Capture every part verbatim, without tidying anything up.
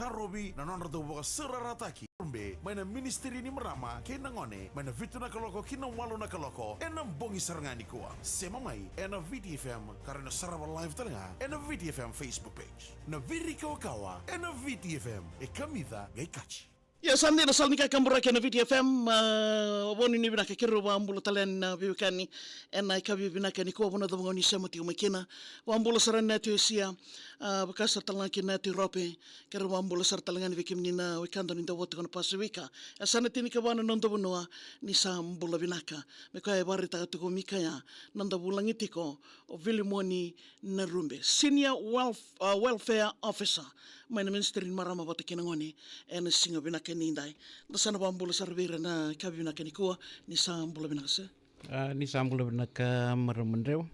Tarovi na nodra dau vakasaurarataki Rube mai na Ministry ni Marama kei na Gone mai na vitu na kaloko ki na walu na kaloko ena bogi sara ga nikua. Sema mai ena V T F M, ka ra na sarava live tale ga ena V T F M Facebook page. Na Viri Kawakawa ena V T F M, e kamica qai kaci. Ia, sa dina, sala ni kakaburaki ena V T F M, ah, vakanuinui vinaka, keirau vakabula tale yani na veiwekani ena yakavi vinaka nikua, vanua cava ga o ni sema tiko mai kina. Vakabula sara yani na yatu Esia, ah, vaka sara tale ga kina na yatu Europe, keirau vakabula sara tale ga yani vei kemuni na wekada ni dau vo tiko na Pasifika. E sa na tinikava na noda vanua, ni sa bula vinaka. Me koya e vakaraitaka tiko o Mikaia, noda vulagi tiko o Vilimoni Narube, Senior Welf-, ah, Welfare Officer mai na Ministry ni Marama vata kei na Gone, ena siga vinaka edaidai. Da sa na vakabula sara vei ira ena yakavi vinaka nikua, ni sa bula vinaka sir. Ah, ni sa bula vinaka marama Dreu.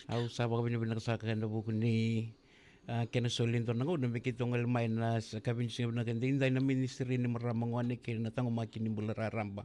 Au sa vakavinavinaka saka ena vuku ni, ah, kena soli e dua na gauna me keitou gole mai ena yakavi ni siga vinaka edaidai na Ministry ni Marama, Gone kei na Taqomaki ni Bula Raraba.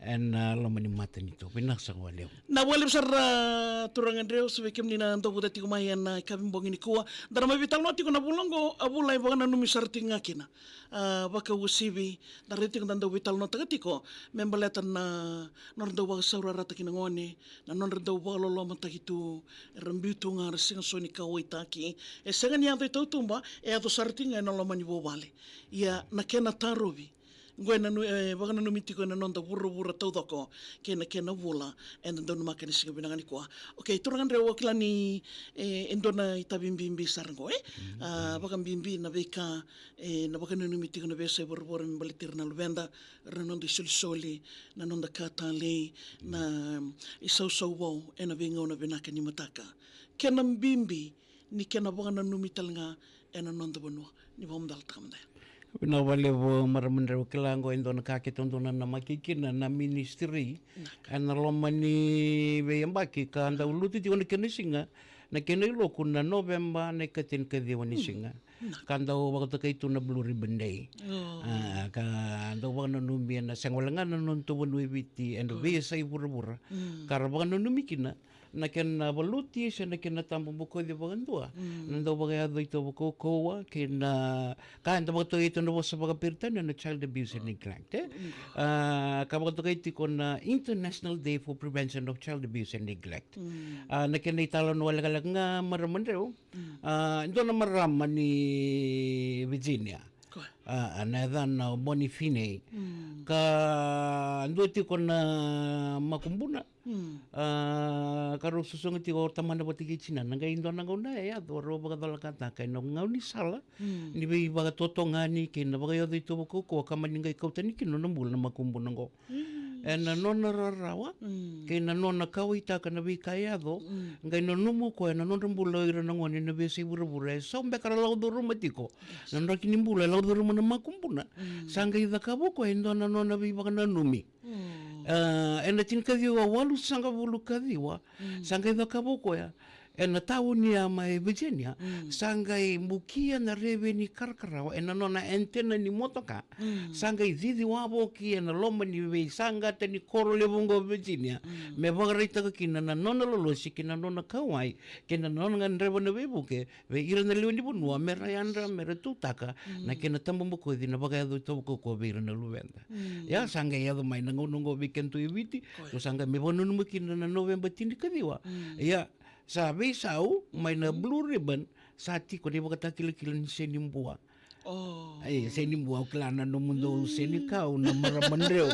Ena, ah, loma ni matanitu. Vinaka saka vakalevu. Na vakalevu sara, ah, turaga Dreu, se vei kemuni na dau vota tiko mai ena yakavi bogi nikua. Da na mai veitalanoa tiko na vula oqo, a vula e vakananumi sara tiko ga kina, ah, vakauasivi. Da raica tiko da dau veitalanoataka tiko me baleta na nodra dau vakasaurarataki na gone, na nodra dau vakalolomataki tu, era biu tu ga, era sega soti ni kauwaitaki. E sega ni yaco i tautuba, e yaco sara tiko ga ena loma ni vuvale. Ia, na kena tarovi, qo e nanu-, e vakananumi tiko ena noda vuravura taucoko kei na kena vula eda donumaka ena siga vinaka nikua. Okay, turaga Dreu, au kila ni, e, e dua na itavi bibi sara qo, e? Mm, ah, mm. Vakabibi na veika, e, na vakananumi tiko na veiyasai vuravura me baleti ira na luveda, ira na noda isolisoli, na noda ka talei, mm, na isausau vou ena veigauna vinaka ni mataka. Kena bibi ni kena vakananumi tale ga ena noda vanua. Ni vakamacalataka mada. Vinaka vakalevu marama Dreu, kila qo e dua na ka keitou dau nanamaki kina na ministry. Vinaka. Ena loma ni veiyabaki ka dau lutu tiko na kena siga, na kena iloku na November na ikatinikaciwa ni, mm, siga. Vinaka. Ka dau vakatokai tu na Blue Ribbon Day. Oh. Ah, ka dau vakananumi ena sega wale ga na nodatou vanua e Viti, ena, oh, veiyasai vuravura. Mm. Ka ra vakananumi kina na kena valuti se na kena tabu bokoci vakadua. Mm. Na dau vakayaco i tovo kaukauwa kei na ka eda vakatokai tu na vosa vakaperitania na child abuse and neglect, e? Mm. Ah, ka vakatokai tiko na International Day for Prevention of Child Abuse and Neglect. Mm. Ah, na kena italanoa lekaleka ga marama Dreu. Mm. Ah, dua na marama ni Virginia. Ko. Ah, na yacana o Bonnie Finney. Mm. Ka dua tiko na makubuna. Mm. Ah, ka rau susuga tiko o tamana vata kei tinana. Qai dua na gauna e yaco, rau vakacolakataka ena gaunisala. Mm. Ni veivakatotogani kei na vakayaco i tovo kaukauwa ka mani qai kau tani kina na bula na makubuna qo. Mm. Ena nona rarawa, mm, kei na nona kauwaitaka na veika e yaco, mm, qai nanuma o koya na nodra bula o ira na gone na veiyasai vuravura e so beka ra lako curuma tiko. Yes. Na draki ni bula e lako curuma na makubuna. Mm. Sa qai cakava o koya e dua na nona veivakananumi. Mm. Ah, ena tinikaciwa walusagavulu ka ciwa, mm, sa qai cakava o koya ena tauni ya mai Virginia, mm, sa qai bukia na reveni karakarawa ena nona antenna ni motoka. Mm. Sa qai cici wavoki ena loma ni veisaqata ni koro levu oqo Virginia, mm, me vakaraitaka kina na nona lolosi kei na nona kauwai kei na nona gadreva na veivuke vei ira na lewe ni vanua me ra yadra, me ra tutaka, mm, na kena tabu bokoci, na vakayaco i tovo kaukauwa vei ira na luveda. Mm. Ia sa qai yaco mai na gauna oqo vei kedatou e Viti. Ko. Tou sa qai mai vakananuma kina na November tinikaciwa. Mm. Ia sa veisau mai na, mm, Blue Ribbon, sa tiko na ivakatakilakila ni Senibua. Oh. Ai, Senibua, au kila na nomudou, mm, senikau na marama Dreu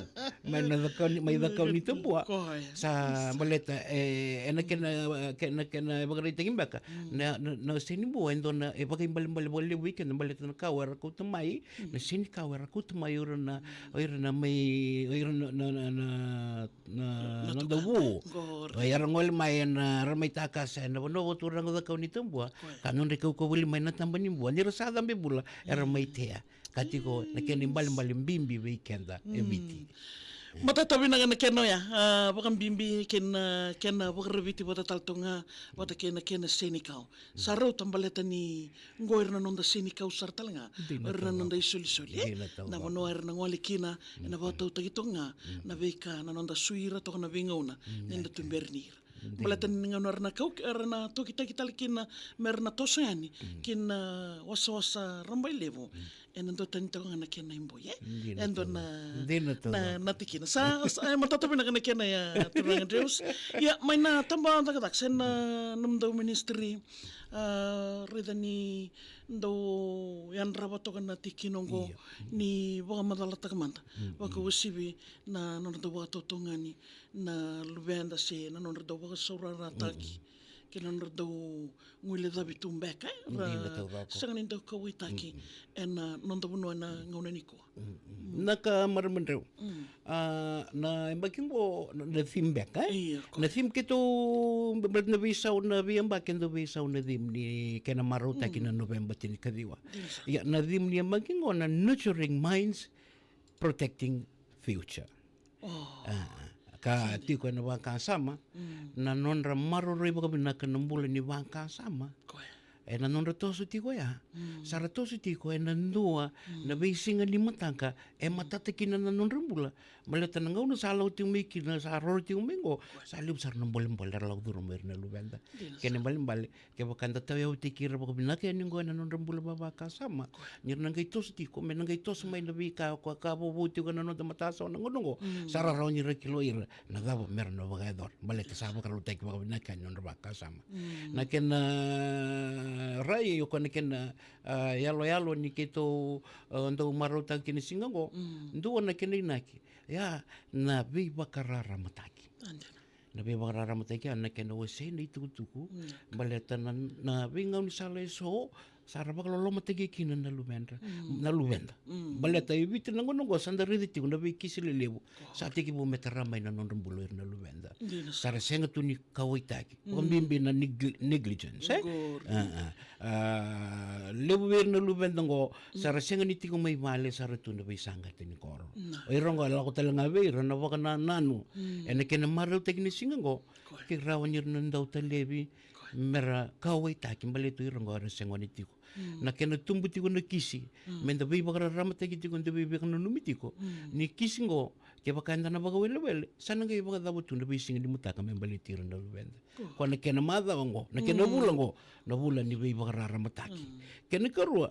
mai na Cakauni, mai Cakaunitabua. Ko, ya. Sa baleta, e, ena kena, kena, kena ivakaraitaki beka, mm, na, na, na Senibua e dua na, e vakaibalebale vakalevu vei keda baleta na kau era kauta mai, mm, na senikau era kauta mai o ira na, o ira na mai, o ira na, na, na, na, na, na noda vu. Era gole mai ena, era mai takasa ena vanua vakaturaga o Cakaunitabua. Ko ya. Ka nodra ikaukau voli mai na taba ni bua. Ni ra sa cabe bula, era mai tea. Ka tiko na kena ibalebale bibi vei keda e Viti. Matata vinaka na kena oya, ah, vakabibi kei na kena vakaraviti vata tale tu ga vata kei na kena senikau. Sa rauta baleta ni qo ira na noda senikau sara tale ga. Dina tau. O ira na noda isolisoli, e? Dina tau. Na vanua era na gole kina, ena vakatautaki toka ga na veika, na noda sui ira toka na veigauna ni da tuberi ni ira. Dina. Baleta ni gauna era na kau, era na tokitaki tale kina me ra na toso yani ki na wasawasa rabailevu. Mm. Ena dua tani toka ga na kena iboi, e? Dina E dua tau. Na, Dina tau. Na, na tikina. Sa, sa, e matata vinaka na kena ya, turaga Dreus. Ia, mai na taba cakacaka, se na nomudou ministry, a, raica ni dou yadrava toka na tikina oqo, Io. Ni vakamacalataka mada. Mm, mm. Vakauasivi na nodra dau vakatautauga ni na luveda se na nodra dau vakasaurarataki. Mm, mm. Kei na nodra dau guilecavi tu beka, e? Ra Dina tau cako. Sega ni dau kauwaitaki. Mm, mm. Ena noda vanua ena gauna nikua. Mm, mm. Na ka marama Dreu. Mm. A, na yabaki qo, na, na theme beka, e? Io, ko. Na theme keitou, baleta na veisau, na veiyabaki dau veisau na theme ni kena marautaki Mm. na November tinikaciwa. Dina sara. Ia, na theme ni yabaki qo na Nurturing Minds, Protecting Future. Oh. A, ka Sini. Tiko ena vakasama, Mm. na nodra maroroi vakavinaka na bula ni vakasama. Koya. Ena nodra toso tiko ya. Mm. Sa ra toso tiko ena dua Mm. na veisiga ni mataka, e Mm. matata kina na nodra bula. Baleta na gauna sa lako tiko mai kina, sa roro tiko mai qo, Koya. sa levu sara na bolebole era lako curuma ira na luveda. Dina Kena sara. Balebale, kevaka eda tauyavutaki ira vakavinaka yani qo ena nodra bula vavakasama. Koya. Ni ra na qai toso tiko, me na qai toso mai na veika, ko ka vovou tiko ena noda matasawa na gauna qo. Mm. Sa ra rawa ni ra kilai ira, na cava me ra na vakayacora. Baleta sa vakarautaki vakavinaka yani nodra vakasama. Mm. Na kena rai, o koya na kena, a, yaloyalo ni keitou, a, dau marautaka kina siga qo. Mm. Dua na kena inaki. Ia, na veivakararamataki. Ande. Na veivakararamataki, a, na kena wasei na itukutuku. Mm. Baleta na, na veigaunisala eso, sa ra vakalolomataki kina na luveda. Mm. Na luveda. Mm. Baleta e Viti na gauna qo, sa da raica tiko na veikisi lelevu. Ko. Sa tekivu me tara mai na nodra bula o ira na luveda. Dina Sa ra sega tu ni kauwaitaki. Mm. Vakabibi na negli-, negligence, e? Qori. A, a. A, levu vei ira na luveda qo, sa ra sega ni tiko mai vale, sa ra tu na veisaqata ni koro. Na. O ira qo, e lako tale ga vei ira na vakanananu. Mm. Ena kena marautaki ni siga qo, Koya. Ke rawa ni ra na dau talevi, Koya. Me ra kauwaitaki, baleta o ira qo era sega ni tiko. Mm. Na kena tubu tiko na kisi, Mm. me da veivakararamataki tiko, da veivakananumi tiko. Mm. Ni kisi qo, kevaka eda na vakawelewele, sa na qai vakacava tu na veisiga ni mataka me baleti ira na luveda. Ko. Ko na kena macawa qo, na kena Mm. vula qo, na vula ni veivakararamataki. Mm. Kena karua,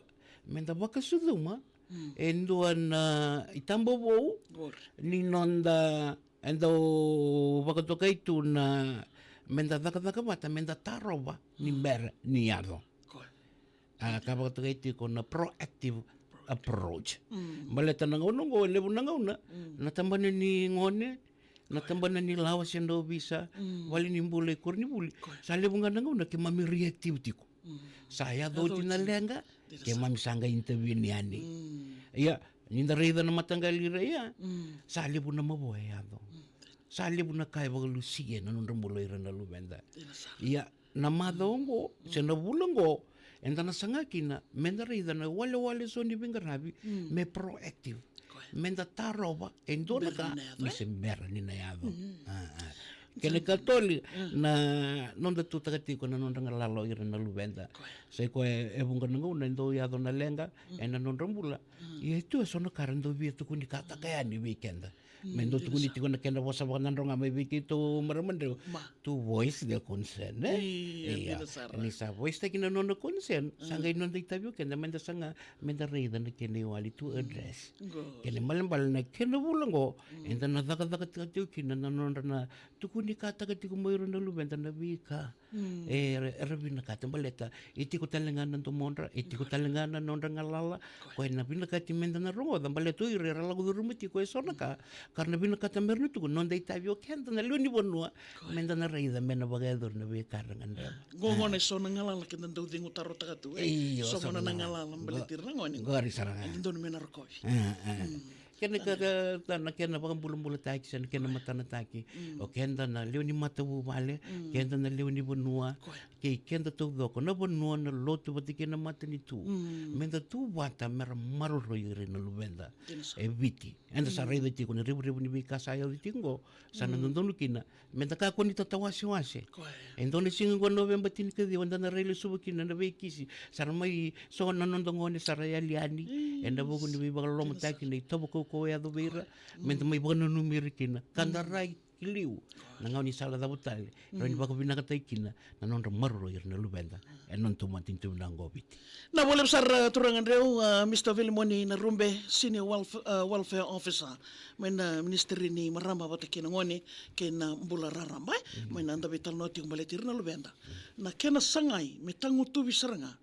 me da vakasucuma, Mm. e dua na itaba vou, Qori. ni noda, e dau vakatokai tu na, me da cakacaka vata, me da tarova, ni Mm. bera, ni yaco. Ko. A, ka vakatokai tiko na proactive approach. Mm. Baleta na gauna qo, e levu na gauna, Mm. na tabana ni gone, na Koya. tabana ni lawa se na ovisa, Mm. vale ni bula i koronivuli. Koya. Sa levu ga na gauna keimami reactive tiko. Mm. Sa yaco oti na Yaco oti. leqa, Dina sara. keimami sa qai intervene yani. Mm. Ia, ni da raica na mataqali ira ya, Mm. sa levu na mavoa e yaco. Mm. Sa levu na ka e vakalusia na nodra bula o ira na luveda. Dina sara. Ia, na macawa qo, se na vula qo, eda na saga kina, me da raica na walewale so ni veiqaravi, Mm. me proactive. Koya. Me da tarova, e dua na Bera ka, ni na yaco, me e? se bera ni na yaco. Mm. A, a. Kena ikatolu, Mm. na noda tutaka tiko na nodra galala o ira na luveda. Koya. Sa i koya e, e vuqa na gauna, e dau yaco na leqa, Mm. ena nodra bula. Mm. Ia e tu e so na ka ra dau via tukunikataka yani vei keda. Mm, Me dau dina tukuni sara. tiko na kena vosa vakayadra ga mai vei keitou marama Dreu. Ma. To voice the concern, e? Io, Ia, dina sara. ni sa voice taki na nona concern, sa Mm. qai noda itavi o keda, me da saga, me da raica na kena iwali to Mm. address. Qo. Kena ibalebale na kena vula qo, Mm. eda na cakacakataka tiko kina na nodra na tukunikataka tiko mai ira na luveda na veika. Mm. E, era, era vinakata baleta, e tiko tale ga na domodra, e tiko Qori. tale ga na nodra galala, Koya. koya na vinakati me da na rogoca, baleta o ira era lako curuma tiko e so na ka, ka ra na vinakata me ra na tukuna, noda itavi o keda na lewe ni vanua, Koya. me da na raica, me na vakayacori na veika era gadreva. Qo, qo na e so na galala keda dau cegu tarotaka tu, e? Io, So so na na galala. galala, baleti ira na gone. Qori sara ga. E dodonu me na rokovi. E, e. Mm. Kena ka, ka, ka, na kena vakabulabulataki, se na kena matanataki. Mm. O keda na lewe ni matavuvale, Mm. keda na lewe ni vanua, Koya. kei keda taucoko, na vanua, na lotu vata kei na matanitu. Mm. Me da tu vata, me ra maroroi ira na luveda. Dina sara. E Viti. Eda sa Mm. raica tiko na revurevu ni veika sa yaco tiko qo, sa na Mm. dodonu kina, me da kakua ni tatawasewase. Koya. E dua na siga qo Noveba tinikaciwa, eda na rai lesuva kina na veikisi. Sa ra mai so na noda gone sa ra yali yani. Io. Ena vuku ni veivakalolomataki, Dina sara. na itovo kaukauwa e yaco vei ira. Koya. Me da Mm. mai vakananumi ira kina. Ka da Mm. rai ki liu, na gauna ni sala cava tale, rawa ni vakavinakataki kina na nodra maroroi ira na luveda ena noda tou matanitu vinaka qo o Viti. Na vole sara, uh, turaga Dreu, uh, Mister Vilimoni Narube, Senior Welf-, uh, Welfare Officer mai na Ministry ni Marama vata kei na Gone kei na Bula Raraba, e? Mai na da veitalanoa tiko baleti ira na luveda. Na kena sagai me tagutuvi sara ga,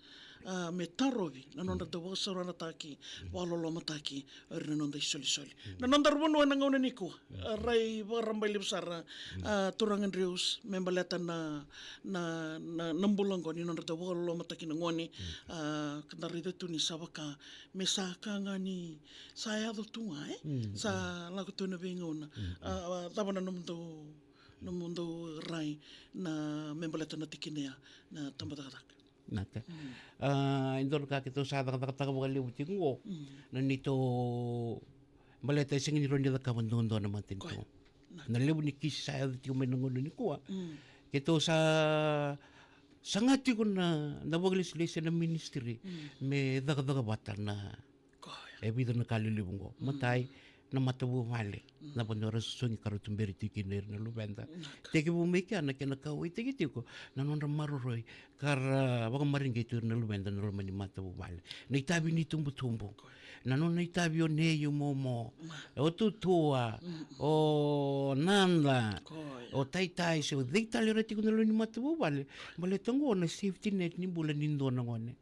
a, me tarovi na nodra dau vakasaurarataki, vakalolomataki o ira na noda isolisoli. Na noda vanua ena gauna nikua, a, rai vakararaba levu sara, a, turaga Drews, me baleta na, na, na, na bula oqo ni nodra dau vakalolomataki na gone, a, ka da raica tu ni sa vaka me sa ka ga ni sa yaco tu ga, e? Sa lako tu ena veigauna. A, a, cava na nomudou, nomudou rai na me baleta na tikina ya na tabacakacaka? Naka. A, e dua na ka keitou sa cakacakataka vakalevu tiko qo, na neitou baleta e sega ni rawa ni cakava duadua na matanitu. Na levu ni kisi sa yaco tiko mai na gauna nikua. Keitou sa saga tiko na, na vakalesilesi ena ministry me cakacaka vata na e vica na ka lelevu qo. Matai, na matavuvale. Na vanua era sosogi ka ra tuberi tiko kina ira na luveda. Tekivu mai kea na kena kauwaitaki tiko na nodra maroroi ka ra vakamareqeti ira na luveda na loma ni matavuvale. Na itavi ni tubutubu. Na nona itavi o nei, o momo, o tutua, o nada, o taitai, se o cei tale era tiko na loma ni matavuvale. Baleta qo na safety net ni bula ni dua na gone.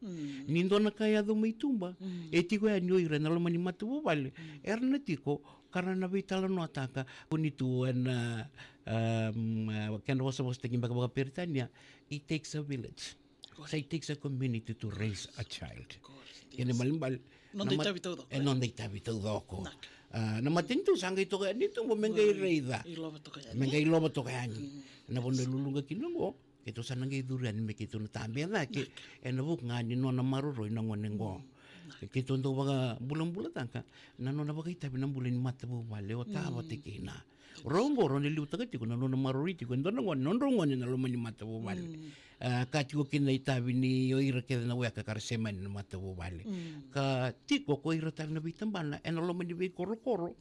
Ni dua na ka e yaco mai tuba, e tiko yani o ira na loma ni matavuvale. Era na tiko ka ra na veitalanoataka. Kua ni tu ena, um, kena vosavosataki beka vakaperitania, it takes a village. Sa it takes a community to raise a child. Kena ibalebale, noda itavi taucoko. E noda itavi taucoko. A, na matanitu sa qai toka yani tuba me qai raica, me qai lova toka yani. Na vanua e luluqa kina qo, keitou sa na qai curu yani me keitou na tabe cake ena vuku ga ni nona maroroi na gone qo. Keitou dau vakabulabulataka na nona vakaitavi na bula ni matavuvale o tavata kina. Rau qo rau na liutaka tiko na nona maroroi tiko e dua na gone, nodrau gone na loma ni matavuvale. A, ka tiko kina na itavi ni o ira kece na weka ka ra sema yani na matavuvale. Ka tiko ko ira tale na veitabana ena loma ni veikorokoro.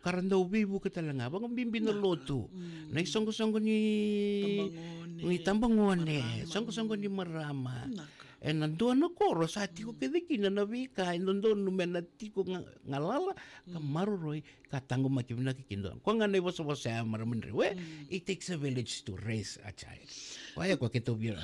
Ka ra dau veivuke tale ga, vakabibi na lotu, na isoqosoqo ni tabagone, soqosoqo ni marama. Ena dua na koro sa tiko kece kina na veika e dodonu me na tiko ga, galala ka maroroi ka taqomaki vinaka kina. Ko ga na ivosavosa ya, marama Dreu, e, it takes a village to raise a child. Koya ko keitou via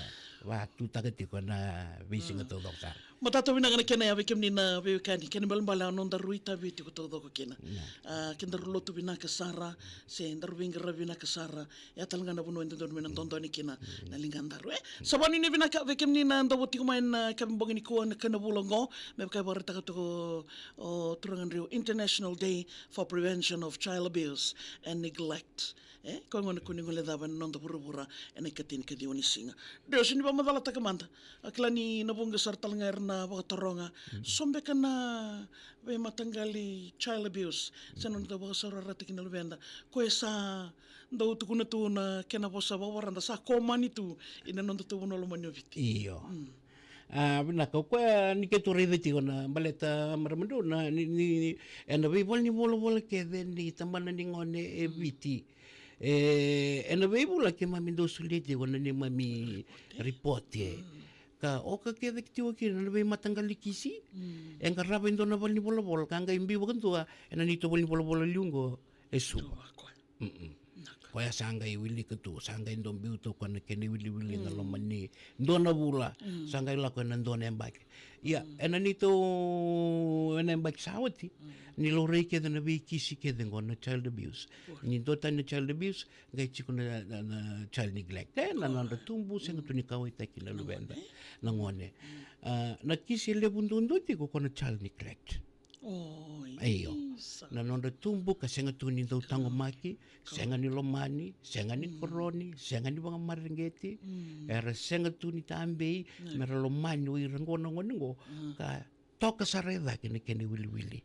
vakatutaka tiko na veisiga taucoko sara. Matata vinaka na kena ya vei kemuni na veiwekani, kena ibalebale a nodaru itavi tiko taucoko kina. A, kedaru lotu vinaka sara, se daru veiqaravi vinaka sara, ya tale ga na vanua e dodonu me na dodonu kina na ligadaru, e. Sa vanuinui vinaka vei kemuni na dau tiko mai na kena bogi nikua, na kena vula oqo, me vaka e vakaraitaka tiko o turaga Dreu, International Day for Prevention of Child Abuse and Neglect. E, koya gona kua ni guilecava ena noda vuravura ena ikatinikaciwa ni siga. Dreu, se ni vakamacalataka mada, a kila ni na vuqa sara tale ga era na vakataroga. So beka na veimataqali child abuse, se na noda vakasaurarataki na luveda, koya sa dau tukuna tu na kena vosa vakavarada sa komani tu ina noda tou vanua lomani o Viti. Io. A, vinaka, o koya ni keitou raica tiko na baleta, marama Dreu, na ni, ni, ena veivola ni volavola kece ni tabana ni gone e Viti. E, ena veivula keimami dau solia tiko na neimami ripote. Ka oka kece tiko kina na veimataqali kisi. E qarava e dua na valenivolavola ka qai biu vakadua ena neitou valenivolavola liu oqo e Suva. Koya sa qai wilika tu, sa qai dau biu tu koya na kena iwiliwili na loma ni dua na vula, sa qai lako ena dua na yabaki. Ia, ena neitou, ena yabaki sa oti, ni laurai kece na veikisi kece qo na child abuse. Ni duatani na child abuse, qai tiko na, na, na child neglect. E, na nodra tubu, sega tu ni kauwaitaki na luveda, na gone. A, na kisi e levu duadua tiko ko na child neglect. Io. Na nodra tubu ka sega tu ni dau taqomaki, sega ni lomani, sega ni koroni, sega ni vakamareqeti. Era sega tu ni tabei mera lomani o ira qo na gone qo. Ka toka sara e cake na kena iwiliwili.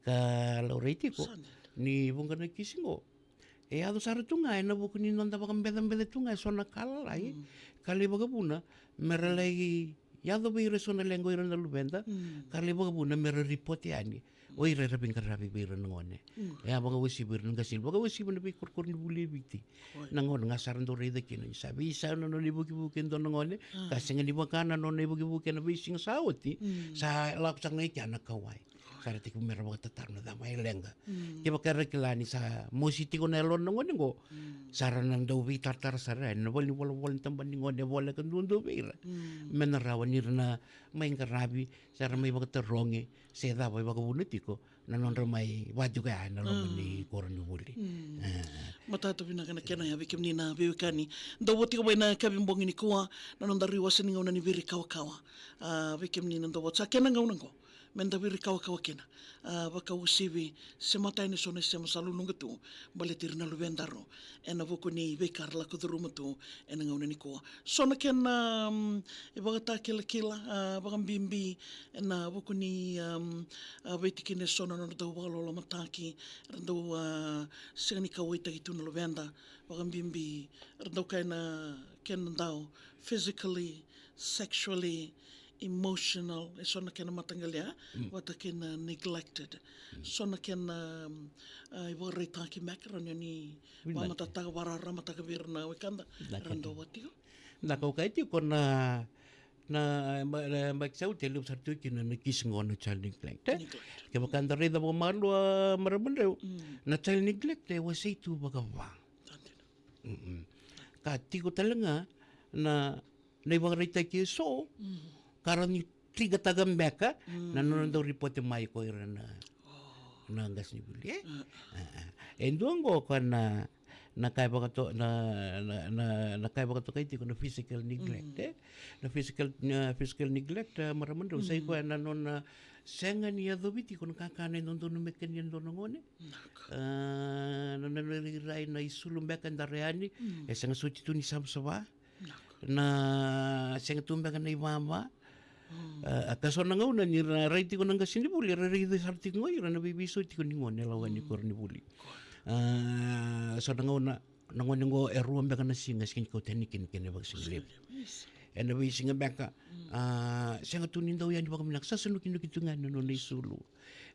Ka laurai tiko ni vuqa na kisi qo e yaco sara tu ga ena vuku ni noda vakabecabeca tu ga eso na ka lalai, ka lai vakavuna mera lai yaco vei ira eso na leqa o ira na luveda, ka lai vakavuna me ra ripote yani o ira era veiqaravi vei ira na gone. E a vakauasivi ira na qasenivuli, vakauasivi na veikorokoro ni vuli e Viti. Na gauna ga sa ra dau raica kina ni sa veisau na nona ivukivuki e dua na gone, ka sega ni vaka na nona ivukivuki ena veisiga sa oti, sa lako sara ga i kea na kauwai. Sa ra tekivu me ra vakatataro na cava e leqa. Kevaka era kila ni sa mosi tiko na yalona na gone oqo, sa ra na dau veitaratara sara yani na valenivolavola ni tabana ni gone e voleka duadua vei ira, me na rawa ni ra na mai qaravi, sa ra mai vakatarogi se cava e vakavuna tiko na nodra mai vakatiko ya ena loma ni koronivuli. Matata vinaka na kena ya vei kemuni na veiwekani. Dau vo tiko mai na kavibogi nikua na noda riwase ni gauna ni viri kawakawa. A, vei kemuni na dau vo, sa kena gauna oqo me da viri kawakawa kina. A, vakauasivi se matai ni so na isema sa luluqa tu baleti ira na luvedaru ena vuku ni veika ra lako curuma tu ena gauna nikua. So na kena, mm, ivakatakilakila, a, vakabibi ena vuku ni, um, a, veitikina eso na nodra dau vakalolomataki, ra dau, a, sega ni kauwaitaki tu na luveda, vakabibi ra dau kaya na kena dau physically, sexually, emotional, eso na kena mataqali, a, vata kei na neglected. So na kena, um, a, ivakaraitaki me ka rawa ni vakamatata, vakararamataka vei ira na wekada era dau vo tiko. Na kau kaya tiko na, na, ba, na, ba, sa oti e levu sara tu kina na kisi qo na child neglect, e? Kevaka da raica vakamalua, marama drau, na child neglect e wasei tu vakava. Ka tiko tale ga na, na ivakaraitaki eso ka rawa ni trigger-taka beka na nona dau ripote mai ko ira na, na qasenivuli, e? E dua oqo ko na, na ka e vakato-, na, na, na, na ka e vakatokai tiko na physical neglect, e? Na physical, na physical neglect, e, marama drau, sa i koya na nona sega ni yacovi tiko na kakana e dodonu me kania e dua na gone. A, na nona irairai na isulu beka e dara yani, e sega soti tu ni savasava. Na sega tu beka na ivava. A, ka so na gauna ni ra rai tiko na qasenivuli, ra raica sara tiko ga o ira na veiveisau tiko ni gone e lako yani koronivuli. A, so na gauna na gone oqo e rua beka na siga e sega ni kauta yani kina kena ivakasigalevu. Ena veisiga beka, a, sega tu ni dau yani vakavinaka, sa sanukinuki tu ga na nona isulu.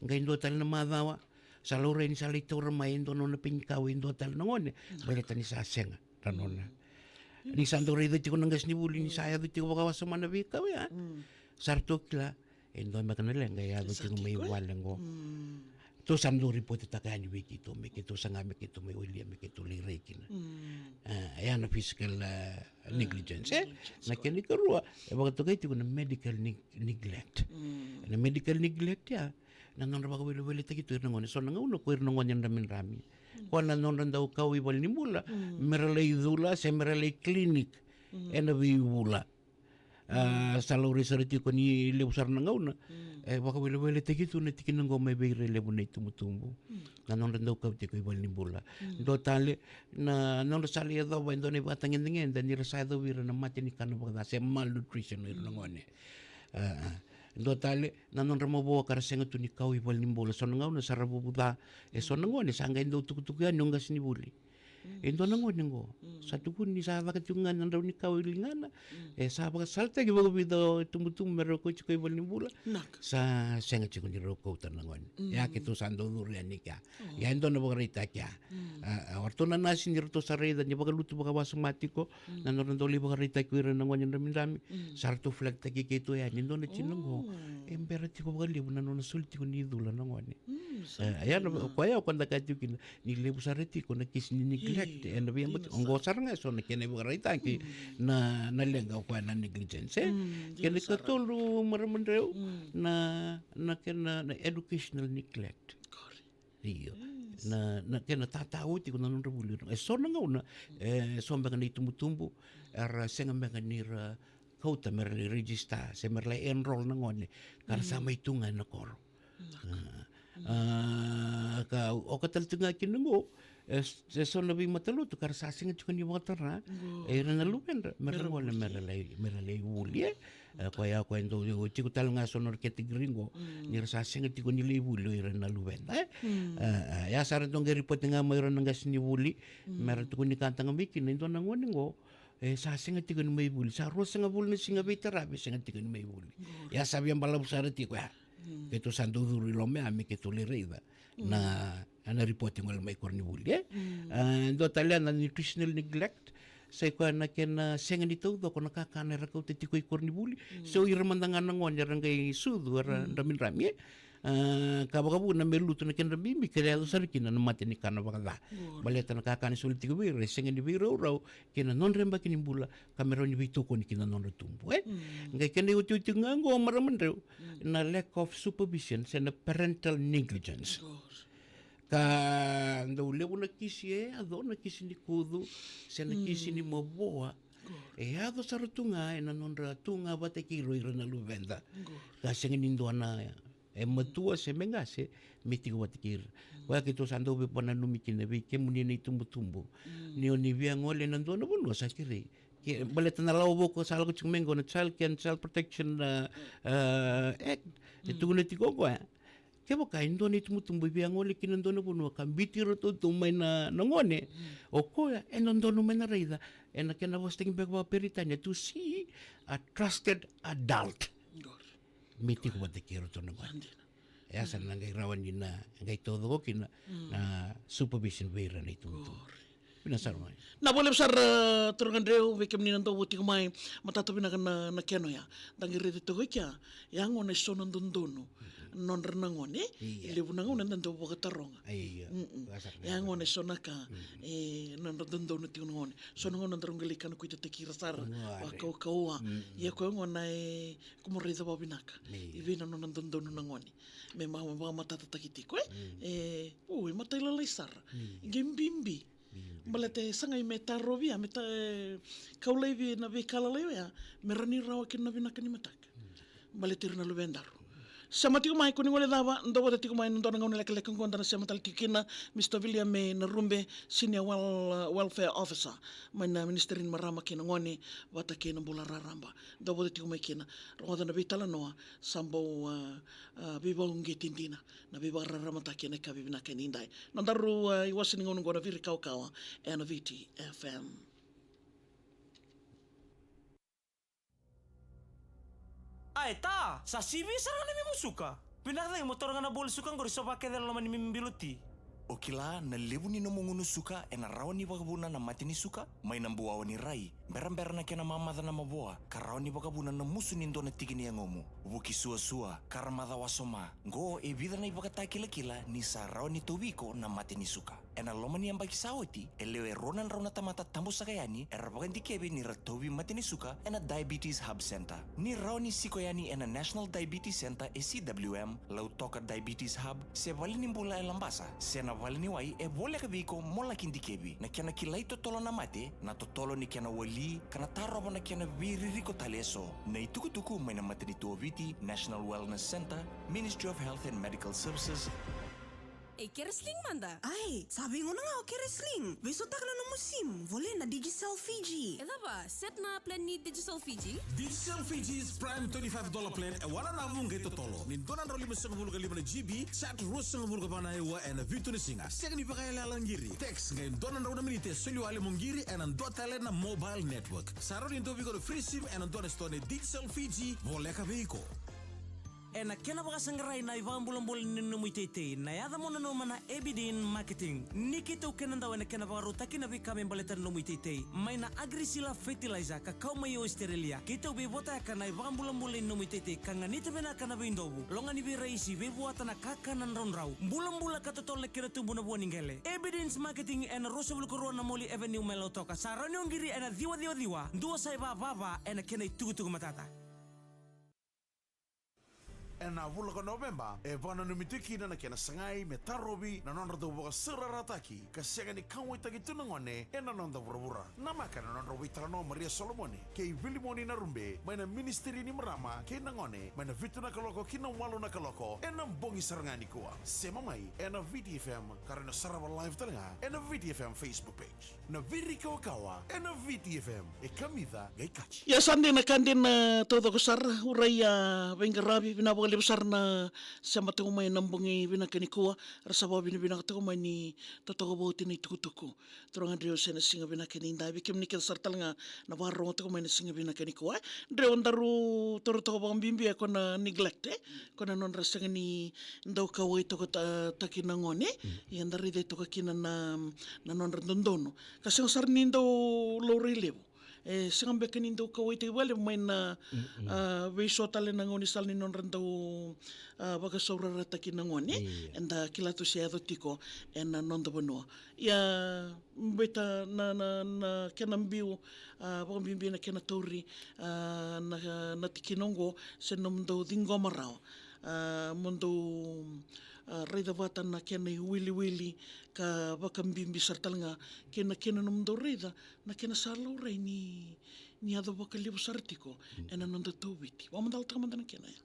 Qai dua tale na macawa, sa laurai ni sa lai taura mai e dua na nona penikau e dua tale na gone, baleta ni sa sega na nona. Ni sa dau raica tiko na qasenivuli ni sa yaco tiko vakawasoma na veikau ya, sa ratou kila e dua beka na leqa e yaco tiko mai vale qo. Tou sa dau ripotetaka yani vei keitou me keitou saga me keitou mai walia me keitou lai rai kina. A, ya na physical, a, negligence, e? Na kena ikarua e vakatokai tiko na medical neg-, neglect. Na medical neglect ya na nodra vakaweleweletaki tu ira na gone. So na gauna ko ira na gone dramidrami, ko na nodra dau kau i valenibula me ra lai cula se me ra lai clinic ena veivula. A, sa laurai sara tiko ni levu sara na gauna e vakaweleweletaki tu na tikina oqo mai vei ira e levu na itubutubu. Na nodra dau kau tiko i valenibula. Dua tale na nodra sa lai yacova e dua na ivakatagedegede ni ra sa yacovi ira na mate ni kana vakaca se malnutrition o ira na gone. A, a. Dua tale na nodra mavoa ka ra sega tu ni kau i valenibula. So na gauna sa ra vuvu ca e so na gone, sa qai dau tukutuku yani o qasenivuli. E dua na gone qo sa tukuni ni sa caka tiko ga na drau ni kau i ligana. E sa vakasalataki vakavica o tubutubu me rau kau tiko i valenibula. Sa sega tiko ni rau kauta na gone. Ya keitou sa dau curu yani kea. Ia e dua na vakaraitaki ya. A, a, o ratou na nasi ni ratou sa raica ni vakalutu vakawasoma tiko na nodra dau lai vakaraitaki ko ira na gone dramidrami. Sa ratou flag-taki keitou yani e dua na tina qo e bera tiko vakalevu na nona soli tiko ni cula na gone. E, ia na, koya o koya da kaya tiko kina ni levu sara tiko na kisi ni neglect ena veiyabaki oqo sara ga e so na kena ivakaraitaki na, na leqa o koya na negligence, e. Kena ikatolu marama drau na, na kena na educational neglect. Io. Na, na kena tatau tiko na nodra vuli. E so na gauna e so beka na itubutubu era sega beka ni ra kauta me ra lai register se me ra lai enroll na gone ka ra sa mai tu ga ena koro. A, ka oka tale tu ga kina qo e so na veimatalotu ka ra sa sega tiko ni vakatara e ira na luvedra me ra gole me ra lai, me ra lai vuli, e. E, koya, koya e dau tiko tale ga so na category qo ni ra sa sega tiko ni lai vuli o ira na luveda, e. E, e, ia sa ra dau qai ripote ga mai o ira na qasenivuli me ra tukuni ka taga mai kina e dua na gone qo E sa sega tiko ni mai vuli, sa ruasagavulu na siga veitaravi e sega tiko ni mai vuli. Ia sa via balavu sara tiko ya. Keitou sa dau curu i loma ya me keitou lai raica na, na ripoti gole mai koronivuli, e? A, dua tale ya na nutritional neglect, sa i koya na kena sega ni taucoko na kakana era kauta tiko i koronivuli. So ira mada ga na gone era qai sucu, era dramidrami, e? A, ka vakavuna me lutu na kedra bibi, ke yaco sara kina na mate ni kana vakaca. Baleta na kakana e soli tiko vei ira e sega ni veiraurau kei na nodra yabaki ni bula, ka me rawa ni veitokoni ki na nodra tubu, e? Qai kena iotioti ga oqo, marama Dreu, na lack of supervision, se na parental negligence. Ka dau levu na kisi e yaco, na kisi ni kucu, se na kisi ni mavoa. E yaco sara tu ga ena nodra tu ga vata kei ira, ira na luveda. Ka sega ni dua na, e matua se me qase, me tiko vata kei ira. Koya keitou sa dau veivakananumi kina vei kemuni na itubutubu. Ni o ni via gole ena dua na vanua, sa kerei. Ke, baleta na lawa vou ko sa lako tiko mai qo na Child Care and Child Protection, a, a, Act. E tukuna tiko o koya, kevaka e dua na itubutubu e via gole ki na dua na vanua ka biuti iratou tu mai na, na gone, o koya e dodonu me na raica, ena kena vosataki beka vakaperitania, to see a trusted adult. Me tiko vata kei iratou na gone. E ya sa na qai rawa ni na qai taucoko kina na supervision vei ira na itubutubu. Vinaka sara mai. Na vo levu sara, turaga Dreu, vei kemuni na dau vo tiko mai, matata vinaka na, na kena oya. Da qai raica toka i kea, ya gona e so na dodonu nodra na gone. Levu na gauna da dau vakataroga. Ya gona e so na ka, e, nodra dodonu tiko na gone. So na gauna daru qai lai kana kuitataki ira sara vakaukauwa. Ia koya gona e, ko mo raica vakavinaka i vei na nona dodonu na gone. Me ma, ma, vakamatatataki tiko, e? E, o, e matailalai sara. Qai bibi. Baleta e sagai me tarovi, a, me ta, e, kau laivi na veika lalai oya, me rawa ni rawa kina na vinaka ni mataka. Baleta ira na luvedaru. Sema tiko mai, ko ni gole cava, dou vata tiko mai, na dua na gauna lekaleka qo da na sema tale tiko kina, Mister William e Narube, Senior Wel-, Welfare Officer mai na Ministry ni Marama kei na Gone vata kei na Bula Raraba. Dou vata tiko mai kina, rogoca na veitalanoa sa bau, a, a, veivakauqeti dina, na veivakararamataki ena yakavi vinaka edaidai. Nodaru, a, iwase ni gauna oqo na Viri Kawakawa ena Viti F M. Ae ta, sa sivi sara ga na memu suka. Vinaka cake mo taura ga na bowl suka qori, sova kece e loma ni memu bilo ti. O kila, na levu ni nomu gunu suka ena rawa ni vakavuna na mate ni suka. Mai na buawa ni rai, berabera na kena mamaca na mavoa, ka rawa ni vakavuna na musu ni dua na tiki ni yagomu. Vuki suasua, karamaca wasoma. Qo e vica na ivakatakilakila ni sa rawa ni tauvi iko na mate ni suka. Ena loma ni yabaki sa oti, e lewe rua na drau na tamata tabu saka yani era vakadikevi ni ra tauvi mate ni suka ena Diabetes Hub Centre. Ni rawa ni siko yani ena National Diabetes Centre e C W M, Lautoka Diabetes Hub, se valenibula e Labasa, se na valeniwai e voleka vei iko mo laki dikevi. Na kena kilai totolo na mate, na totolo ni kena wali, ka na tarova na kena veiririko tale eso. Na itukutuku mai na matanitu o Viti, National Wellness Centre, Ministry of Health and Medical Services. Ei, Keresling mada. Ai, sa veigauna ga o Keresling. Veisautaka na nomu sim, volai na Digicel Fiji. E cava, set na plan ni Digicel Fiji? Digicel Fiji's Prime twenty-five dollar plan e wananavu qai totolo. Ni dua na drau limasagavulu ka lima na G B, chat ruasagavulu ka va na aua ena vitu na siga. Sega ni vakaiyalayala na qiri. Text qai dua na drau na miniti e soli wale mo qiri ena dua tale na mobile network. Sa rawa ni dovi iko na free sim ena dua na sitoa ni Digicel Fiji voleka vei iko. Ena kena vakasaqarai na ivakabulabula ni nomu iteitei, na yaca mo nanuma na Abidin Marketing. Ni keitou kenadau ena kena vakarautaki na veika me baleta na nomu iteitei. Mai na Agrisila Fertilizer ka kau mai Australia. Keitou veivotayaka na ivakabulabula ni nomu iteitei ka ganita vinaka na veidovu, loga ni veiraisi, veivuata na kakana draudrau. Bulabula ka totolo na kena tubu na vua ni qele. Abidin's Marketing ena ruasagavulu ka rua na Morley Avenue mai Lautoka. Sa rawa ni o qiri ena ciwa ciwa ciwa, dua saiva va va ena kena itukutuku matata. Ena vula ko Noveba, e vakananumi tiko kina na kena sagai me tarovi na nodratou vakasaurarataki ka sega ni kauwaitaki tu na gone ena noda vuravura. Namaka na nodrau veitalanoa Maria Solomone kei Vilimoni Narube mai na Ministry ni Marama kei na Gone, mai na vitu na kaloko ki na walu na kaloko ena bogi sara ga nikua. Sema mai ena Viti F M, ka rawa ni sarava live tale ga ena Viti F M Facebook page. Na Viri Kawakawa ena Viti F M, e kamica qai kaci. Ia sa dina, ka dina taucoko sara, urai a veiqaravi, vinaka vakalevu. Levu sara na sema tiko mai na bogi vinaka nikua, ra sa vakavinavinaka tiko mai ni totoka vauti na itukutuku. Turaga Dre, se na siga vinaka ni davi kemuni kece sara tale ga na vakarorogo tiko mai na siga vinaka nikua. E Dre, o daru taura toka vakabibi e ko na neglect, e ko na nodra sega ni dau kauwai toka ta-, taki na gone. Ia da raica toka kina na, na nodra dodonu. Ka sega sara ni dau laurai levu. E sega beka ni dau kauwaitaki vakalevu mai na, a, veiso tale na gaunisala ni nodra dau, a, vakasaurarataki na gone. Eda kila tu se yaco tiko ena noda vanua. Ia, beta na, na, na kena biu, a, vakabibi na kena tauri, a, na, na tikina oqo, se nomudou ciqoma rawa. A, mo dou, a, raica vata na kena iwiliwili, ka vakabibi sara tale ga kei na kena nomudou raica na kena sa laurai ni, ni yaco vakalevu sara tiko ena noda tauviti. Vakamacalataka mada na kena ya.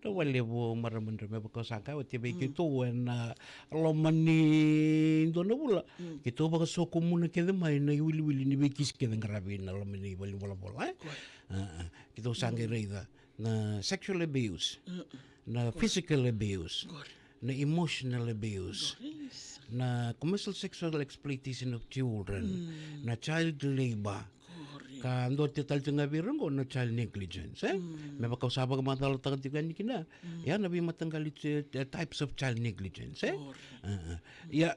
Dou vakalevu marama Dre, me vaka sa kaya oti vei keitou ena loma ni dua na vula. Keitou vakasokumuna kece mai na iwiliwili ni veikisi kece qaravi na loma ni valenivolavola, e? A, a. Keitou sa qai raica na sexual abuse, na physical abuse, na emotional abuse, na commercial sexual exploitation of children, na child labor. Ka dua tale tiko ga vei ira oqo na child negligence, e? Me vaka au sa vakamacalataka tiko yani kina, ya na veimataqali ti-, eh, types of child negligence, e? A, a. Ia,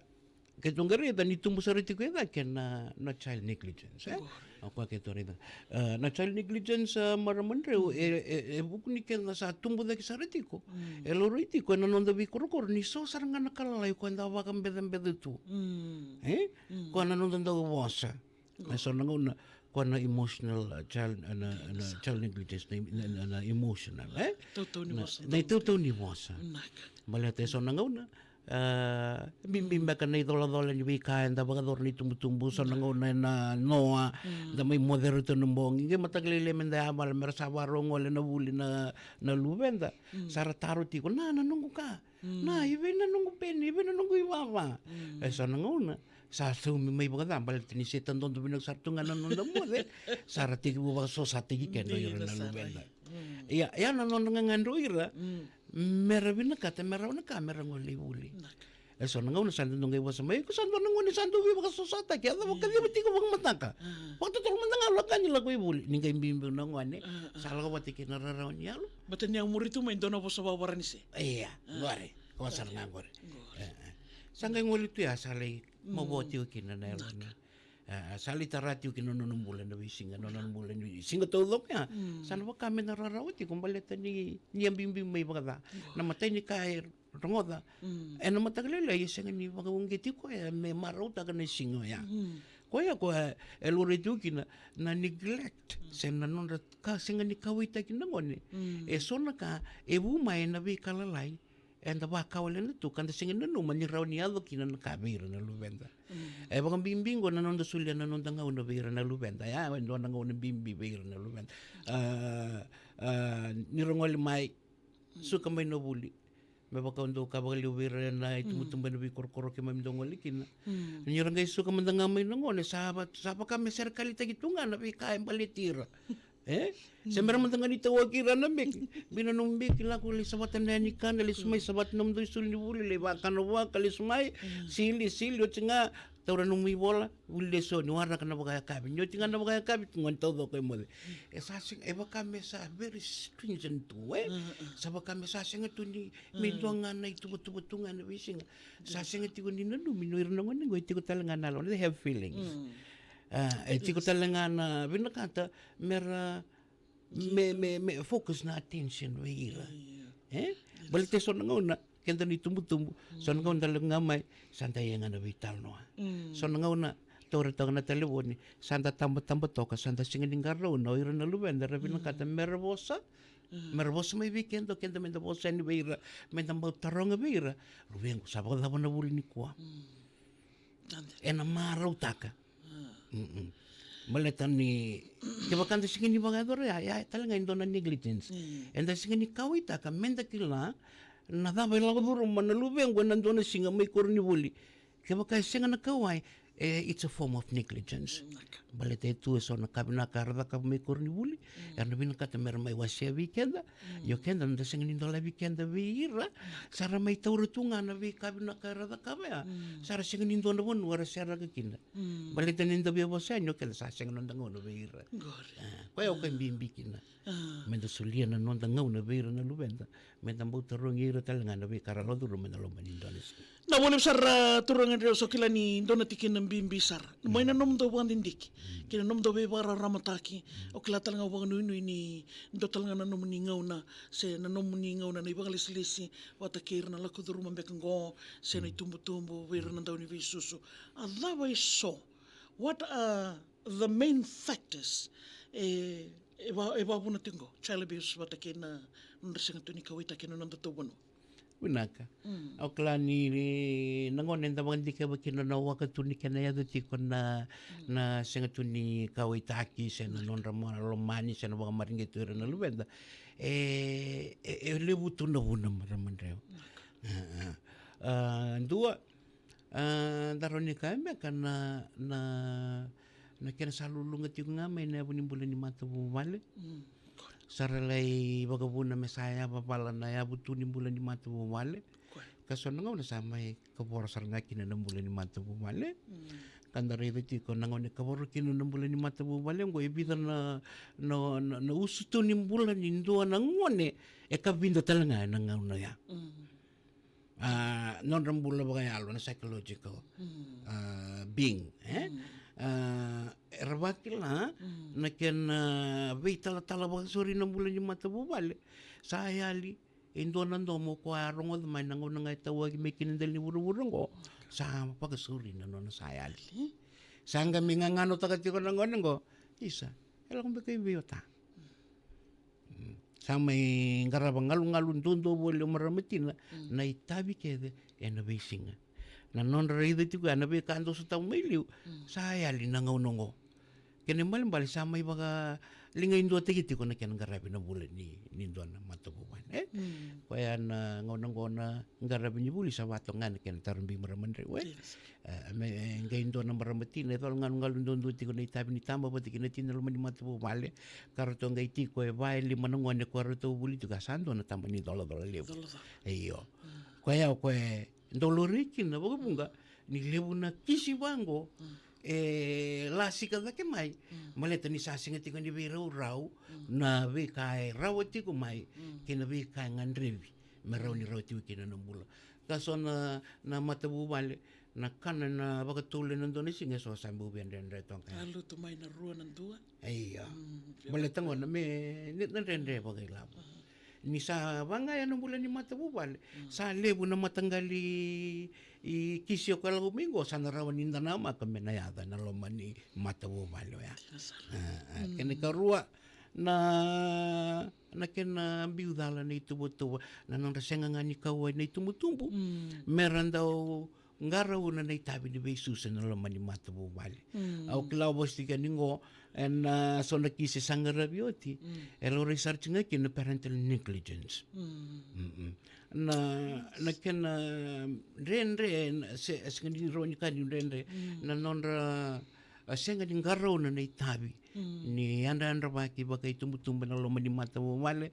keitou qai raica ni tubu sara tiko e cake na, na child negligence, e? O koya keitou raica. A, na child negligence, a, marama Dre, e, e, e vuku ni kena sa tubu cake sara tiko. E laurai tiko ena noda veikorokoro ni so sara ga na ka lalai koya eda vakabecabeca tu. E? Koya na noda dau vosa. E so na gauna, koya na emotional, a, child, a, na, na child negligence, na, na, na, na emotional, e? Tautau ni vosa. Na itautau ni vosa. Baleta e so na gauna, a, bibi beka na icolacola ni veika eda vakayacora na itubutubu, so na gauna ena noa, da mai moce iratou na bogi, qai mataka lailai meda yavala, mera sa vakarau gole na vuli na, na luveda. Sa ra taro tiko, na, na noqu ka. Na, i vei na noqu peni, i vei na noqu ivava. E so na gauna, sa saumi mai vakaca, baleta ni se tadodo vinaka sara tu ga na noda moce, sa ra tekivu vakasosataki keda o ira na luveda. Ia, ia na nodra gagadre o ira, mera vinakata, mera rawa na ka, mera gole i vuli. E so na gauna sa dodonu qai vosa mai, iko sa dua na gone sa dau veivakasosataki, a cava kaciva tiko vakamataka. Vakatotolo mada ga lako yani lako i vuli, ni qai biubiu na gone, sa lako vata kei na rarawa ni yalo. Baleta ni a muri tu mai dua na vosa vakaVaranise. Ia, qori, ko sara ga qori. E, e. Sa qai gole tu ya, sa lai mavoa tiko kina na yalo. E, sa lai tara tiko kina na nona bula na veisiga, na nona bula ni siga taucoko ya. Sa na vaka me na rarawa tiko baleta ni, ni a biubiu mai vakaca. Na imatai ni ka e rogoca. Ena mataka lailai e sega ni vakauqeti koya me marautaka na siga oya. Koya, koya e laurai tiko kina na neglect, se na nodra ka sega ni kauwaitaki na gone. E so na ka e vu mai ena veika lalai eda vakawalena tu ka da sega ni nanuma ni rawa ni yaco kina na ka vei ira na luveda. E vakabibi qo na noda solia na noda gauna vei ira na luveda, ya e dua na gauna bibi vei ira na luveda. A, a, ni ra gole mai, suka mai na vuli. Me vaka au dau kaya vakalevu vei ira na itubutubu ena veikorokoro keimami dau gole kina. Ni ra qai suka mada ga mai na gone, sa va-, sa vaka me serekalitaki tu ga na veika e baleti ira. E? Se mera mada ga ni tawaki ira na beki. Bina nomu beki, lako lai savata na yani kana, lesu mai savata nomudou isulu ni vuli, lai vakana vua ka lesu mai. Sili, sili, oti ga, taura nomu ivola, vuli lesoni, waraka na vakayakavi. Ni oti ga na vakayakavi, gone taucoko e moce. E sa sega, e vaka me sa very stringent tu, e? Sa vaka me sa sega tu ni, me dua ga na ituvatuva tu ga na veisiga. Sa sega tiko ni nanumi ni o ira na gone qo e tiko tale ga na yalo, they have feelings. A, e tiko tale ga na vinakata, mera, me, me, me focus na attention vei ira. E? Baleta e so na gauna, keda na itubutubu, so na gauna da leqa ga mai, sa da ia ga na veitalanoa. So na gauna, taura toka na talevoni, sa da tabataba toka, sa da sega ni qarauna o ira na luveda, ra vinakata mera vosa, mera vosa mai vei keda, o keda meda vosa yani vei ira, meda bau taroga vei ira, luvequ, sa vakacava na vuli nikua. Ena marautaka. Baleta ni, kevaka da sega ni vakayacora ya, ya tale ga e dua na negligence. Eda sega ni kauwaitaka, meda kila na cava e lako curuma na luvequ ena dua na siga mai koronivuli. Kevaka e sega na kauwai, E, it's a form of negligence. Baleta e tu e so na ka vinaka era cakava mai koronivuli, era na vinakata mera mai wasea vei keda. Io keda da sega ni dolavi keda vei ira. Sa ra mai taura tu ga na veika vinaka era cakava ya. Sa ra sega ni dua na vanua era seraka kina. Baleta ni da via vosa yani, o keda sa sega noda gauna vei ira. Qori. E, koya au kai bibi kina. Meda solia na noda gauna vei ira na luveda. Meda bau tarogi ira tale ga na veika ra lako curuma ena loma ni dua na siga. Na vua levu sara, turaga Dre, au sa kila ni dua na tikina bibi sara mai na nomudou vakadidike kei na nomudou veivakararamataki. Au kila tale ga, au vakanuinui ni dua tale ga na nomuni gauna, se na nomuni gauna na ivakalesilesi vata kei ira na lako curuma beka qo, se na itubutubu, vei ira na dauniveisusu. A cava e so, what are the main factors e, e, va, e vakavuna tiko qo child abuse vata kei na nodra sega tu ni kauwaitaki na noda tou vanua? Vinaka. Au kila ni, ni na gauna eda vakadikeva kina na waka tu ni kena yaco tiko na, na sega tu ni kauwaitaki, se na nodra mo na lomani, se na vakamareqeti ira na luveda. E, e, e levu tu na vuna, marama Dre. A, a, dua, a, da rawa ni kaya beka na, na, na kena sa luluqa tiko ga mai na yavu ni bula ni matavuvale. Sa ra lai vakavuna me sa yavavala na yavu tu ni bula ni matavuvale. Ka so na gauna sa mai kavoro sara ga kina na bula ni matavuvale. Ka da raica tiko na gauna e kavoro kina na bula ni matavuvale oqo, e vica na, na, na, na usutu ni bula ni dua na gone e kavida tale ga ena gauna ya. A, nodra bula vakayalo, na psychological, a, being, e? A, era vakila na kena veitalatala vakasauri na bula ni matavuvale. Sa yali e dua na domo ko a rogoca mai na gauna ga e tauaki mai kina dela ni vuravura oqo. Sa vakasauri na nona sa yali. Sa qai mai gaganotaka tiko na gone oqo. Isa, e lako beka i vei o ta? Sa mai qarava galugalu duadua voli o marama tina na itavi kece ena veisiga. Na nodra raica tiko ya na veika dau sotava mai liu, sa yali na gauna oqo. Kena ibalebale sa mai vakaliga iduataki tiko na kena qaravi na bula ni, ni dua na matavuvale, e? Koya na gauna oqo na qaravi ni vuli sa vatoka ga na kena taro, beka, marama Dre, e? E, me, e, qai dua na marama tina e colo galugalu duadua tiko na itavi ni taba vata kei na tina loma ni matavuvale. Ka ratou qai tiko e va e lima na gone ko ratou vuli tiko, a sa dua na taba ni colacola levu. Io. Koya o koya e dau laurai kina vakavuqa ni levu na kisi vaqo e lasika cake mai. Baleta ni sa sega tiko ni veiraurau na veika e rawa tiko mai kei na veika e gadrevi me rawa ni rawa tiko kina na bula. Ka so na, na matavuvale, na kana na vakatolu ena dua na siga, e so sa bau via dredre toka. A lutu mai na rua na dua. Io. Baleta gona me, ni, na dredre vakailavo. Ni sa vaqaya na bula ni matavuvale, sa levu na mataqali i kisi o koya lako mai qo, sa na rawa ni da namaka me na yaco ena loma ni matavuvale oya. A, a, kena ikarua, na, na kena biu cala na ituvatuva, na nodra sega ga ni kauwai na itubutubu me ra dau qarauna na itavi ni veisusu ena loma ni matavuvale. Au kila o vosa tiko yani qo ena so na kisi sa qaravi oti, e laurai sara tiko ga kina na parental negligence. Na, na kena dredre, na, se, sega ni rawa ni ka ni dredre, na nodra, a, sega ni qarauna na itavi ni yadravaki vakaitubutubu ena loma ni matavuvale,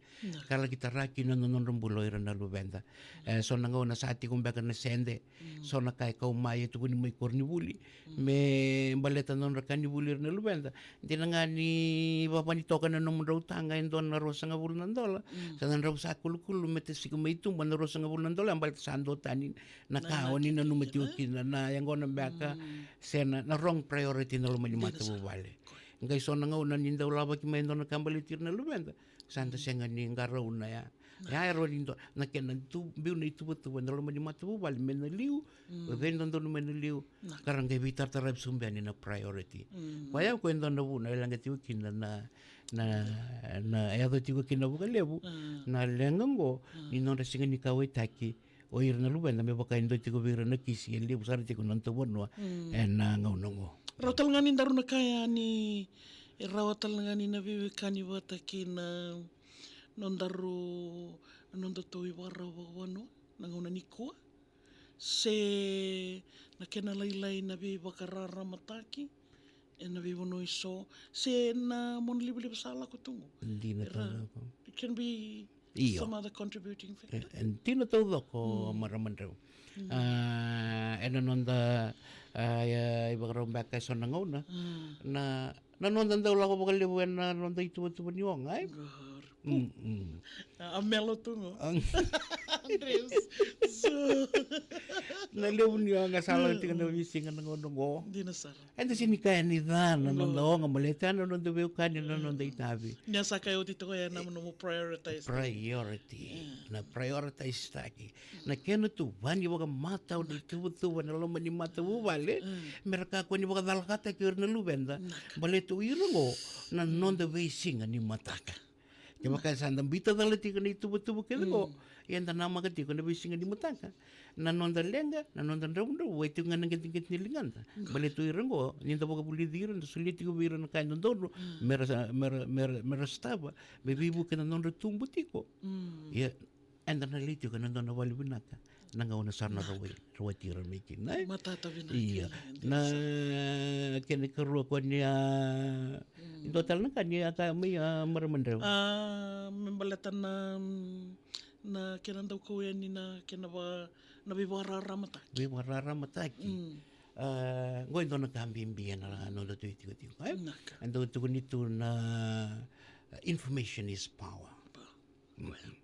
ka laki tara kina na nodra bula o ira na luveda. E, so na gauna sa tiko beka na sede, so na ka e kau mai, e tukuni mai koronivuli me baleta na nodra ka ni vuli ira na luveda. Dina ga ni vava ni toka na nomudrau taga e dua na ruasagavulu na dola, sa na drau sa kulukulu me tasika mai tuba na ruasagavulu na dola, baleta sa dua tani na ka o ni nanuma tiko kina, na yaqona beka, se na, na wrong priority ena loma ni matavuvale. Qai so na gauna ni dau lavaki mai e dua na ka baleti ira na luveda, sa da sega ni qarauna ya. Ya e rawa ni dua na kena tu, biu na ituvatuva ena loma ni matavuvale me na liu, veidodonu me na liu, ka ra qai veitarataravi sobu yani na priority. Koya o koya e dua na vuna e leqa tiko kina na, na, na, e yaco tiko kina vakalevu na leqa oqo ni nodra sega ni kauwaitaki o ira na luveda me vaka e dua tiko vei ira na kisi e levu sara tiko na nodatou vanua ena gauna oqo. Rawa tale ga ni daru na kaya ni e rawa tale ga ni na veiwekani vata kei na nodaru, na nodatou ivakarau vakavanua na gauna nikua. se na kena lailai na veivakararamataki ena veivanua eso, se na monalivaliva sa lako tu qo. Dina. Era, tale. It can be, io, some other contributing factor. E, e, dina taucoko, mm, marama Dreu. Mm. A, ena noda, a, e, ivakarau beka eso na gauna. Mm. Na, na noda dau lako vakalevu ena noda ituvatuva ni oga, e? Qori. Mm, mm. A, a melo tu qo. Ang- Andres. So. Na levu ni oga sa lako tiko na veisiga na gauna qo. Dina sara. Eda sega ni kaya ni ca na noda oga, baleta na noda veiwekani, na noda itavi. Ni a sa kaya oti toka ya na nomu prioritize. Priority. Mm. Na prioritize taki. Na kena tuvani vakamatau na ituvatuva na loma ni matavuvale. Mm. Me ra kakua ni vakacalakataki ira na luveda. Naka. Baleta o ira qo na noda veisiga ni mataka. Kevaka sa da bita cala tiko na ituvatuva kece qo, mm, ia da namaka tiko na veisiga ni mataka. Na noda leqa, na noda dravudravua, e tiko ga na qeteqete ni ligada. Mm. Baleta o ira qo, ni da vakavulici ira, da solia tiko vei ira na ka e dodonu, mm, me ra sa, me ra, me ra, me ra sotava, me veivuke na nodra tubu tiko. Mm. Ia, eda na lai tiko ena dua na vale vinaka. Na gauna sa na rawai, rawati ira mai kina, e? Matata vinaka. Ia. Na kena ikarua ko ni a, mm, dua tale na ka ni a kaya mai a marama Dreu. A, me baleta na, mm, na kena dau kau yani na kena va, na veivakararamataki. Veivakararamataki. Mm. A, qo e dua na ka bibi ena noda tu itikotiko, e? Naka. E dau tukuni tu na, uh, information is power. Well,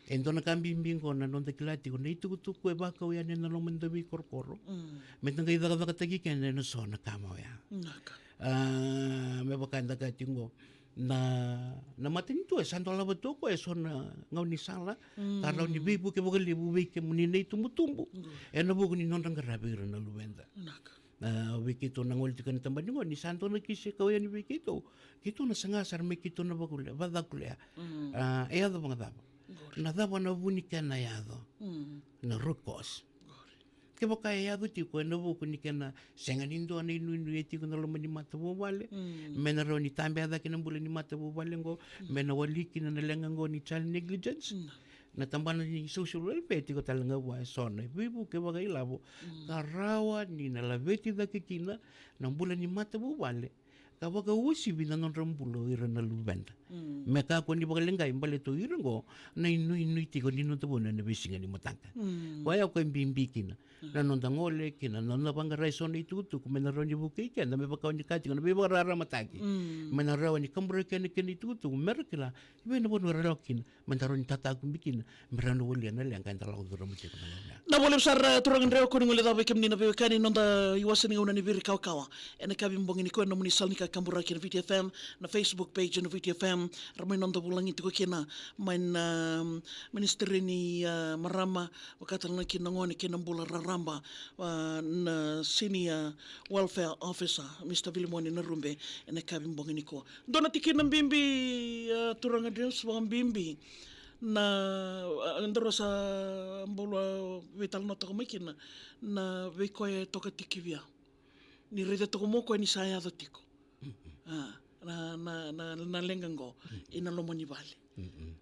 e dua na ka bibi qo na noda kila tiko na itukutuku e vakau yani ena loma ni da veikorokoro. Mm. Me da qai cakacakataki keda ena so na ka mai oya. Naka. A, me vaka eda kaya tiko qo, na, na matanitu e sa dolava tu o koya e so na gaunisala, mm, ka rawa ni veivuke vakalevu vei kemuni na itubutubu. Mm. Ena vuku ni nodra qaravi ira na luveda. Naka. A, vei keitou na gole tiko ena tabana qo, ni sa dua na kisi e kau yani vei keitou, keitou na saga sara me keitou na vakulea, vacakulea. Mm. A, e yaco vakacava? Qori. Na cava na vu ni kena yaco? Mm. Na root cause. Qori. Kevaka e yaco tiko ena vuku ni kena sega ni dua na inuinui e tiko ena loma ni matavuvale, mm, me na rawa ni tabea cake na bula ni matavuvale qo, mm, me na wali kina na leqa qo ni child negligence. Mm. Na tabana ni social welfare tiko tale ga vua e so na veivuke vakailavo, mm, ka rawa ni na laveti cake kina na bula ni matavuvale, ka vakauasivi na nodra bula o ira na luveda. Mm. Me kakua ni vakaleqai baleta o ira qo na inuinui tiko ni noda vanua ena veisiga ni mataka. Mm. Koya qo e bibi kina. Mm. Na noda gole kina, na noda vaqara e so na itukutuku me na rawa ni vukei keda, me vaka o ni kaya tiko na veivakararamataki. Mm. Me na rawa ni kaburaki kina na kena itukutuku, me ra kila i vei na vanua era lako kina, me da rawa ni tatakubi kina, me rawa ni walia na leqa eda lako curuma tiko na gauna. Na voli sara, turaga Dreu, ko ni guilecava vei kemuni na veiwekani ena noda iwase ni gauna ni Viri Kawakawa. Ena yakavi bogi nikua ena nomuni sala ni kakaburaki na Viti F M, na Facebook page na Viti F M, ra mai noda vulagi tiko kina mai na, um, Ministry ni, uh, Marama, vaka tale ga kina na gone kei na bula raraba, uh, na Senior Welfare Officer, Mister Vilimoni Narube, ena yakavi bogi nikua. Dua na tikina bibi, uh, turaga Dreu, vakabibi na, uh, daru sa bau veitalanoa toka mai kina, na vei koya e toka tikivia. Ni raica toka mo koya ni sa yaco tiko. Mm-mm. A, na, na, na, na leqa qo, mm-mm, ena loma ni vale. Mm-mm.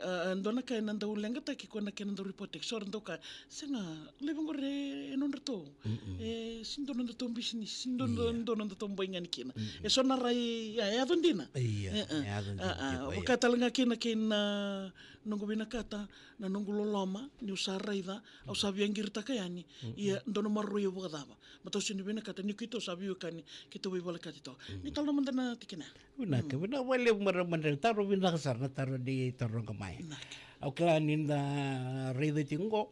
A, dua na ka ena dau leqataki koya na kena dau report, so ra dau kaya, sega, levu qori e nodratou. Mm-mm. E, sega ni dua nodatou bisinisi, sega ni dua, yeah, dua nodatou bai ga ni kina. Mm-mm. E so na rai, a, e yaco dina. Ia, e, e, e yaco dina, a, a, tiko, ia. Vaka tale ga kina kei na noqu vinakata, na noqu loloma, niu sa raica, au sa via qiritaka yani, mm-mm, ia dua na maroroi au vakacava. Baleta au sega ni vinakata ni keitou sa veiwekani, keitou veivolekati toka. Mm. Ni talanoa mada na tikina. Vinaka, mm, vinaka vakalevu marama Dreu, taro vinaka sara na taro ni taroga mai. Vinaka. Au kila ni da raica tiko qo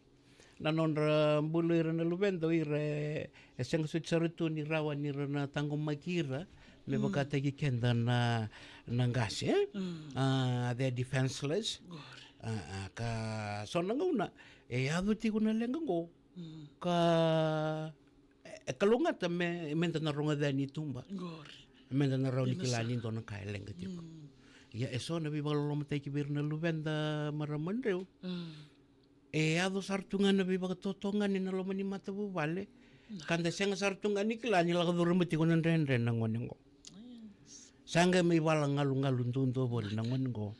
na nodra bula o ira na luveda, o ira e, e sega soti sara tu ni rawa ni ra na taqomaki ira me, mm, vakataki keda na, na qase, e? Mm. A, they're defenseless. Qori. A, a, ka so na gauna e yaco tiko na leqa qo. Mm. Ka e, e kalougata me, me da na rogoca yani i tuba. Qori. Me da na rawa ni kila ni dua na ka e leqa tiko. Mm. Ia e so na veivakalolomataki vei ira na luveda marama Dreu. Mm. E yaco sara tu ga na veivakatotogani ena loma ni matavuvale. Na. Ka da sega sara tu ga ni kila ni lako curuma tiko na dredre na gone qo. Yes. Sa qai mai vala galugalu duadua voli na gone qo.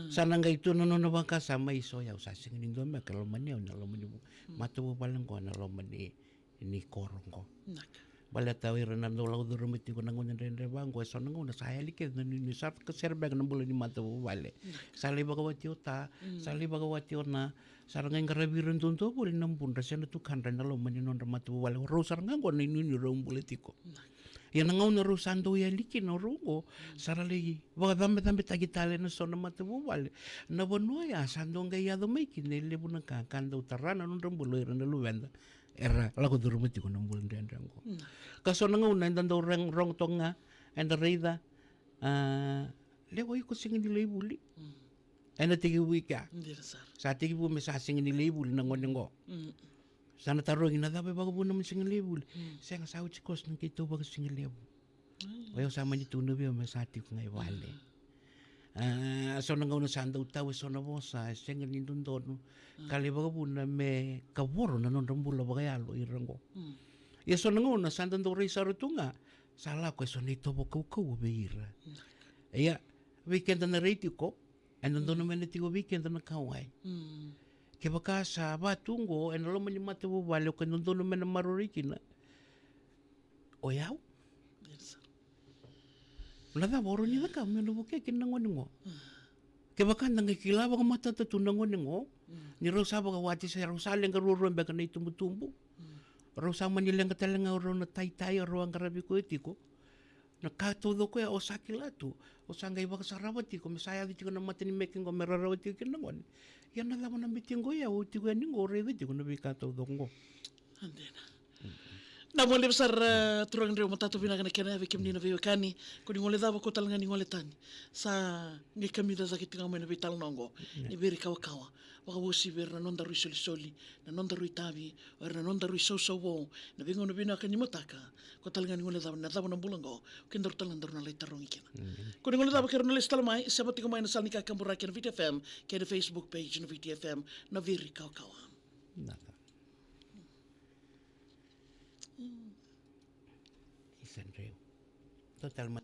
Sa na qai tu na nona vakasama, isa, o yau sa sega ni dua beka e loma ni, au na loma ni vu-, matavuvale qo, na loma ni, ni koro qo. Naka. Baleta o ira na dau lako curuma tiko na gauna dredre vaqo, e so na gauna sa yali kece na nuinui, sa ka sere beka na bula ni matavuvale. Naka. Sa lai vakawati o ta, sa lai vakawati o na, sa ra qai qaravi ira duadua voli na budra se na tukadra ena loma ni nodra matavuvale. O rau sara ga qo na inuinui rau bula tiko. Naka. Ia na gauna rau sa dau yali kina o rau qo, sa ra lai vakacabecabetaki tale na so na matavuvale. Na vanua ya sa dau qai yaco mai kina e levu na ka, ka dau tara na nodra bula o ira na luveda era lako curuma tiko na bula dredre qo. Ka so na gauna eda dau reng-, rogo toka ga, eda raica, a, lewa iko sega ni lai vuli. Ena tekivu i kea. Dina sara. Sa tekivu me sa sega ni lai vuli na gone qo. Sa na tarogi, na cava e vakavuna me sega ni lai vuli? Sega, sa oti koso na keitou vakasigalevu. O yau sa mani tukuna vei au me sa tiko ga i vale. A, so na gauna sa dau tau e so na vosa, e sega ni dodonu. Ka lai vakavuna me kavoro na nodra bula vakayalo ira qo. Ia so na gauna sa da dau rai sara tu ga, sa lako e so na itovo kaukauwa vei ira. Ia, vei keda na rai tiko, e dodonu me na tiko vei keda na kauwai. Kevaka sa va tu qo ena loma ni matavuvale, o koya e dodonu me na maroroi kina, o yau. Na cava o rau ni cakava me na vukea kina na gone qo? Kevaka da qai kila vakamatata tu na gone qo, ni rau sa vakawati, se rau sa leqa ruarua beka na itubutubu. Rau sa mani leqa tale ga o rau na taitai, o rau a qaravi koya tiko. Na ka taucoko ya o sa kila tu, o sa qai vakasarava tiko me sa yaco tiko na matanimeke qo me rarawa tiko kina na gone. Ia na cava na bete qo ya, o tiko yani qo, o raica tiko na veika taucoko qo. Dina. Na vua levu sara, e, turaga, drau matata vinaka na kena ya vei kemuni na veiwekani. Ko ni gole cava, ko tale ga ni gole tani. Sa qai kamica cake tiko ga mai na veitalanoa qo ni Veikawakawa. Vakavosi vei ira na nodaru isolisoli, na nodaru itavi, o ira na nodaru isausau vou, na veigauna vinaka ni mataka. Ko tale ga ni gole cava, na cava na bula qo, kedaru tale ga daru na lai tarogi kina. Ko ni gole cava, kedaru na lesu tale mai, sema tiko mai na sala ni kakaburaki ena Viti F M kei na Facebook page na Viti F M, na Veikawakawa. Naka. Isa drau. Total ma-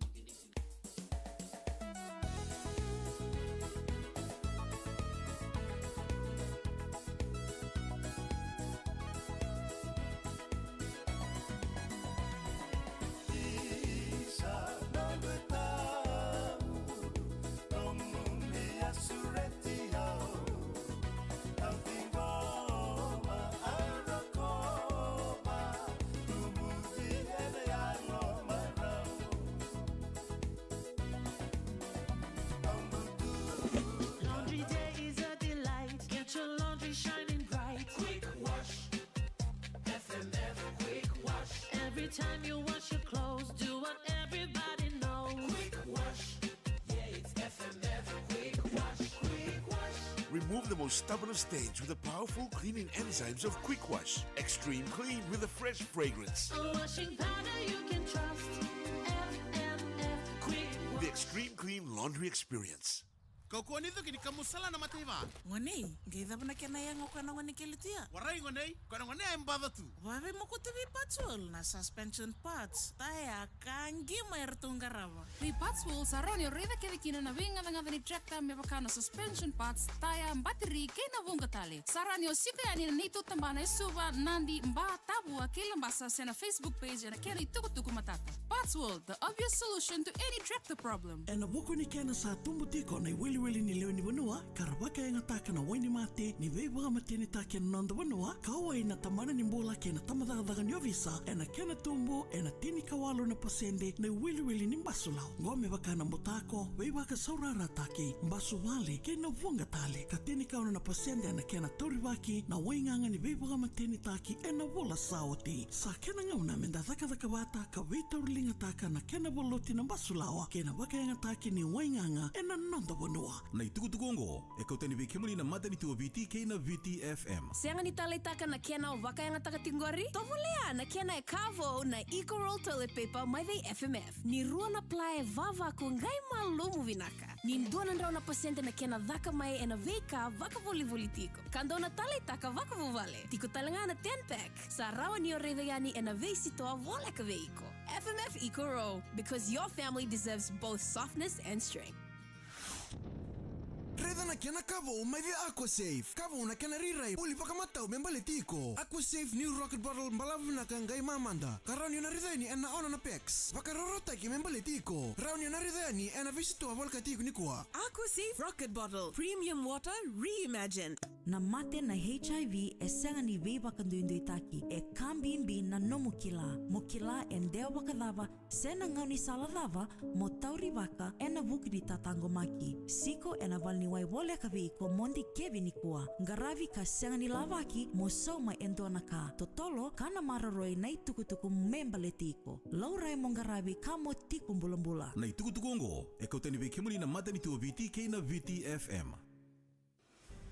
Laundry day is a delight. Get your laundry shining bright. Quick Wash. F M F Quick Wash. Every time you wash your clothes, do what everybody knows. Quick Wash. Yeah, it's F M F Quick Wash. Quick Wash. Remove the most stubborn stains with the powerful cleaning enzymes of Quick Wash. Extreme clean with a fresh fragrance. A washing powder you can trust. F M F Quick Wash. The Extreme Clean Laundry Experience. Kaukauwa ni cuki ni kamusala na mataiva. Gonei, qai cava na kena yaga o koya na gone kele tu ya? Warai gonei, koya na gone e baca tu. Vavei mokuti vei Parts World na suspension parts, taya, ka qima eratou qarava. Vei Parts World sa rawa ni o raica kece kina na veigacagaca ni tractor me vaka na suspension parts, taya, battery kei na vuqa tale. Sa rawa ni o siko yani na neitou tabana e Suva, Nadi, Ba, Tavua kei Labasa se na Facebook page ena kena itukutuku matata. Parts World, the obvious solution to any tractor problem. Ena vuku ni kena sa tubu tiko na iwiliwili ni lewe ni vanua, ka ra vakayagataka na wainimate ni veivakamatenitaki ena noda vanua, kauwai na tabana ni bula kei na tabacakacaka ni ovisa, ena kena tubu ena tinikawalu na pasede na iwiliwili ni basu lawa. Qo me vaka na butako, veivakasaurarataki, basu vale kei na vuqa tale, ka tinikaono na pasede ena kena taurivaki na waigaga ni veivakamatenitaki ena vula sa oti. Sa kena gauna meda cakacaka vata ka veitauriligataka na kena valuti na basu lawa kei na vakayagataki ni waigaga ena noda vanua. Na itukutuku oqo e kau tani vei kemuni na matanitu o Viti kei na Viti F M. Sega ni taleitaka na kena o vakayagataka tiko qori? Tovolea na kena e ka vou na Eco Roll Toilet Paper mai vei F M F. Ni rua na pla e vavaku qai malumu vinaka. Ni dua na drau na pasede na kena caka mai ena veika vakavolivoli tiko. Ka dou na taleitaka vakavuvale. Tiko tale ga na ten pack. Sa rawa ni o raica yani ena veisitoa voleka vei iko. F M F Eco Roll, because your family deserves both softness and strength. Raica na kena ka vou mai vei Aquasafe. Ka vou na kena rairai, buli vakamatau me baleti iko. Aquasafe New Rocket Bottle, balavu vinaka, qai mamada. Ka rawa ni o na raica yani ena ono na packs. Vakarautaki me baleti iko. Rawa ni o na raica yani ena veisitoa volekati iko nikua. Aquasafe Rocket Bottle, premium water reimagined. Na mate na H I V e sega ni veivakaduiduitaki. E ka bibi na nomu kila. Mo kila e dewa vakacava se na gaunisala cava mo taurivaka ena vuku ni tataqomaki. Siko ena valeniwai voleka vei iko mo dikevi nikua. Qaravi ka sega ni lavaki mo sauma e dua na ka. Totolo ka na maroroi na itukutuku me baleti iko. Laurai mo qaravi ka mo tiko bulabula. Na itukutuku oqo e kautani vei kemuni na matanitu o Viti kei na Viti F M.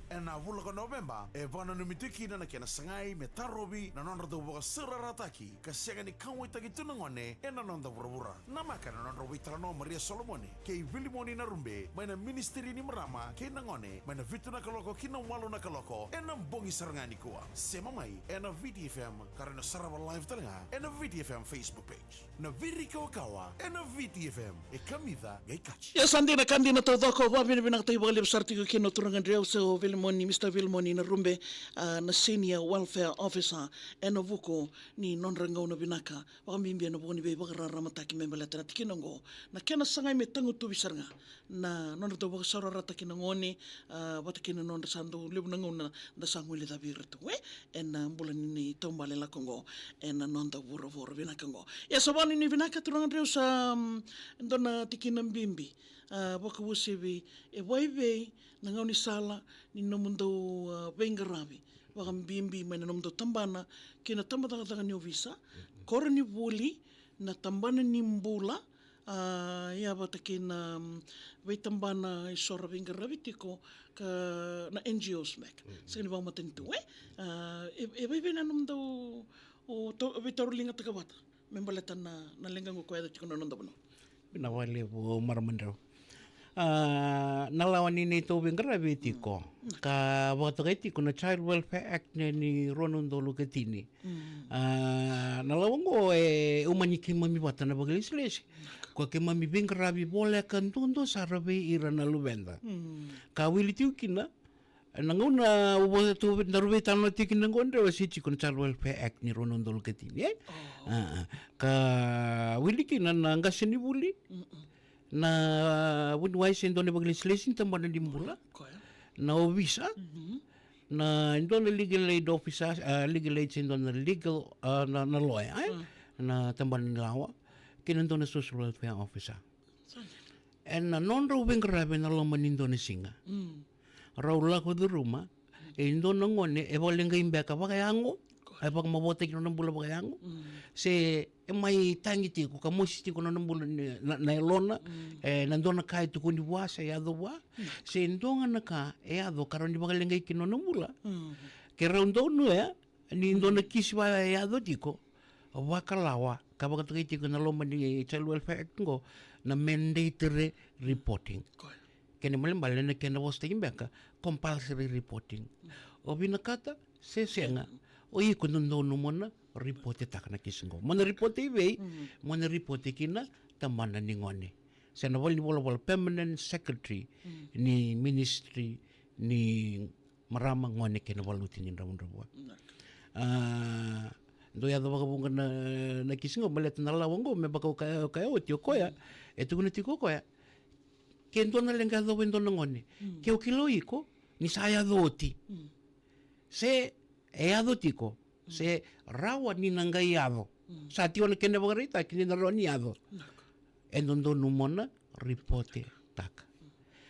Ena vula ko Noveba, e vakananumi tiko kina na kena sagai me tarovi na nodratou vakasaurarataki ka sega ni kauwaitaki tu na gone ena noda vuravura. Namaka na nodrau veitalanoa Maria Solomone kei Vilimoni Narube mai na Ministry ni Marama kei na Gone mai na vitu na kaloko ki na walu na kaloko ena bogi sara ga nikua. Sema mai ena V T F M ka rawa ni sarava live tale ga ena V T F M Facebook page. Na Virikawakawa ena V T F M, e kamica qai kaci. Ia sa dina ka dina taucoko, vakavinavinakataki vakalevu sara tiko kina o turaga Andrew, se o Vilimoni, Mister Vilimoni Narube, a, na Senior Welfare Officer, ena vuku ni nodra gauna vinaka, vakabibi ena vuku ni veivakararamataki me baleta na tikina oqo, na kena sagai me tagutuvi sara ga na nodratou vakasaurarataki na gone, a, vata kei na nodra sa dau levu na gauna da sa guilecavi ira tu, e, ena bula ni, ni taubale lako oqo, ena noda vuravura vinaka oqo. Ia sa vakanuinui vinaka turaga Andrew sa, mm, dua na tikina bibi, a, vakauasivi, e vakaevei na gaunisala ni nomudou, a, veiqaravi, vakabibi mai na nomudou tabana, kei na tabacakacaka ni ovisa, koronivuli, na tabana ni bula, a, ia vata kei na, mm, veitabana eso ra veiqaravi tiko, ka na N G Os beka. Mm. Sega ni vakamatanitu, e? A, e, e vakaevei na nomudou, o, to, veitauriligataka vata me baleta na, na leqa oqo ko yaco tiko na noda vanua? Vinaka vakalevu, marama Andrew. A, na lawa ni neitou veiqaravi e tiko. Mm. Ka vakatokai tiko na Child Welfare Act ni, ni rua na udolu ka tini. Mm. A, na lawa oqo e umani keimami vata na vakalesilesi. Ko keimami veiqaravi voleka duadua sara vei ira na luveda. Mm. Ka wili tiko kina, na gauna au va-, tu, daru veitalanoa tiko kina oqo Andrew, e se tiko na Child Welfare Act ni rua na udolu ka tini, e? Oh. A, a. Ka wili kina na qasenivuli, mm-mm, na vuniwai se dua na vakalesilesi ni tabana ni bula, koya, na ovisa, mhm, na dua na legal aid officer, a, legal aid se dua na legal, a, na, na lawyer, e? Mm. Na tabana ni lawa, kei na dua na social welfare officer. Sa dina. Ena nodrau veiqaravi ena loma ni dua na siga. Mm. Rau lako curuma e dua na gone e vakaleqai beka vakayago, e vakamavoataki nona bula vakayago, mm, se e mai tagi tiko ka mosi tiko nona bula ni, na, na yalona, mm, e, na dua na ka e tukuni vua se yaco vua, mm, se dua ga na ka e yaco ka rawa ni vakaleqai kina nona bula. Mm. Ke rau donuya ni dua na kisi vaya e yaco tiko, vakalawa, ka vakatokai tiko na loma ni Child Welfare Act oqo, na mandatory reporting. Koya. Kena ibalebale na kena vosataki beka, compulsory reporting. Mm. O vinakata, se sega, o iko dodonu mo na ripotetaka na kisi oqo. Mo na ripote i vei, mm, mo na ripote ki na tabana ni gone. Se na valenivolavola, permanent secretary, mm, ni ministry ni marama, gone kei na vakalutu ni dravudravua. Vinaka. A, dau yaco vakavuqa na, na kisi oqo, baleta na lawa oqo, me vaka o kaya, o kaya oti o koya, e tukuna tiko o koya. Ke dua na leqa yacova e dua na gone, mm, ke o kila o iko ni sa yaco oti. Mm. Se e yaco tiko, mm, se rawa ni na qai yaco. Mm. Sa tiko na kena ivakaraitaki ni na rawa ni yaco. Vinaka. E dodonu mo na ripotetaka.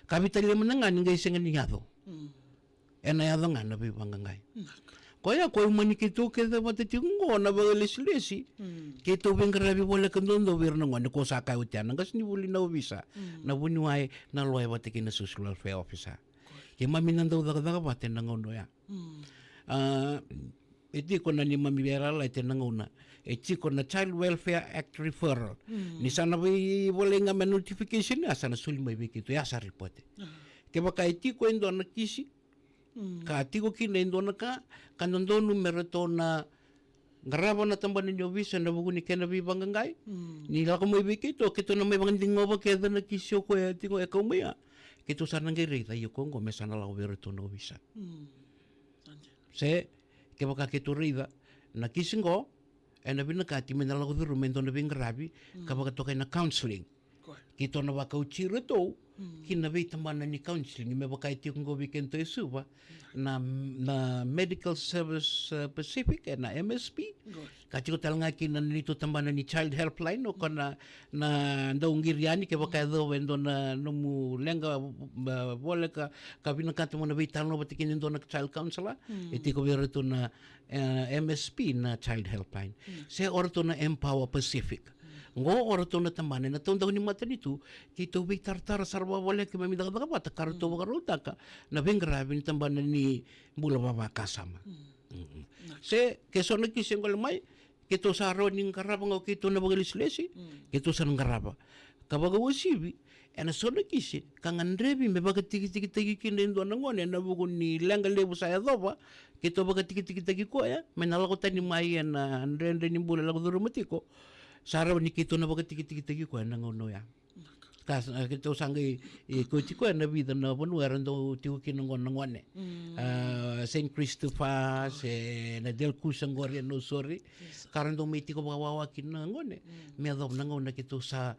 Ka veitalia mada ga ni qai sega ni yaco. Mm. Ena yaco ga na veivaqaqai. Vinaka. Koya ko umani keitou kece vata tiko oqo na vakalesilesi. Mm. Keitou veiqaravi voleka duadua vei ira na gone, ko sa kaya oti ya, na qasenivuli, na ovisa, mm, na vuniwai, na lawyer vata kei na social welfare officer. Keimami na dau cakacaka vata ena gauna oya. Mm. A, e tiko na neimami veiyalayalati ena gauna. E tiko na Child Welfare Act referral. Mm. Ni sa na veivolai ga mai na notification, a sa na soli mai vei keitou, ya sa ripote. Ah. Kevaka e tiko e dua na kisi, mm, ka tiko kina e dua na ka, ka dodonu me ratou na qarava na tabana ni ovisa ena vuku ni kena veivaqaqai. Mm. Ni lako mai vei keitou, keitou na mai vakadigova kece na kisi o koya e tiko e kau mai ya. keitou sa na qai raica, ia ko oqo me sa na lako vei iratou na ovisa. Mm. Sa dina. Se kevaka keitou raica na kisi qo, ena vinakati me na lako curuma e dua na veiqaravi, ka vakatokai na counseling. Keitou na vakauti iratou ki na veitabana ni counseling, me vaka e tiko qo vei kedatou e Suva, na, na Medical Service, uh, Pacific, ena M S P. Ka tiko tale ga kina na neitou tabana ni Child Helpline, o koya na, na dau qiri yani kevaka e yacova e dua na nomu leqa, uh, voleka, ka vinakata mo na veitalanoa vata kina e dua na child counselor, e tiko vei iratou na, uh, M S P, na Child Helpline. Se o ratou na Empower Pacific. Qo o ratou na tabana ena taudaku ni matanitu, keitou veitaratara sara vakavoleka, keimami cakacaka vata ka ratou vakarautaka na veiqaravi ni tabana ni bula vavakasama. Mm. Se ke so na kisi e gole mai, keitou sa rawa ni qarava ga o keitou na vakalesilesi, keitou sa na qarava. Ka vakauasivi, ena so na kisi ka gadrevi me vakatikitikitaki kina e dua na gone ena vuku ni leqa levu sa yacova, keitou vakatikitikitaki koya me na lako tani mai ena dredre ni bula e lako curuma tiko. Sa rawa ni keitou na vakatikitikitaki koya ena gauna oya. Ka sa, keitou sa qai, e, kauti koya ena vica na vanua era dau tiko kina qo na gone. Mm. Ah, Saint Christopher, se na Delcusa qori e Nausori. Ka ra dau mai tiko vakawawa kina na gone. Me yacova na gauna keitou sa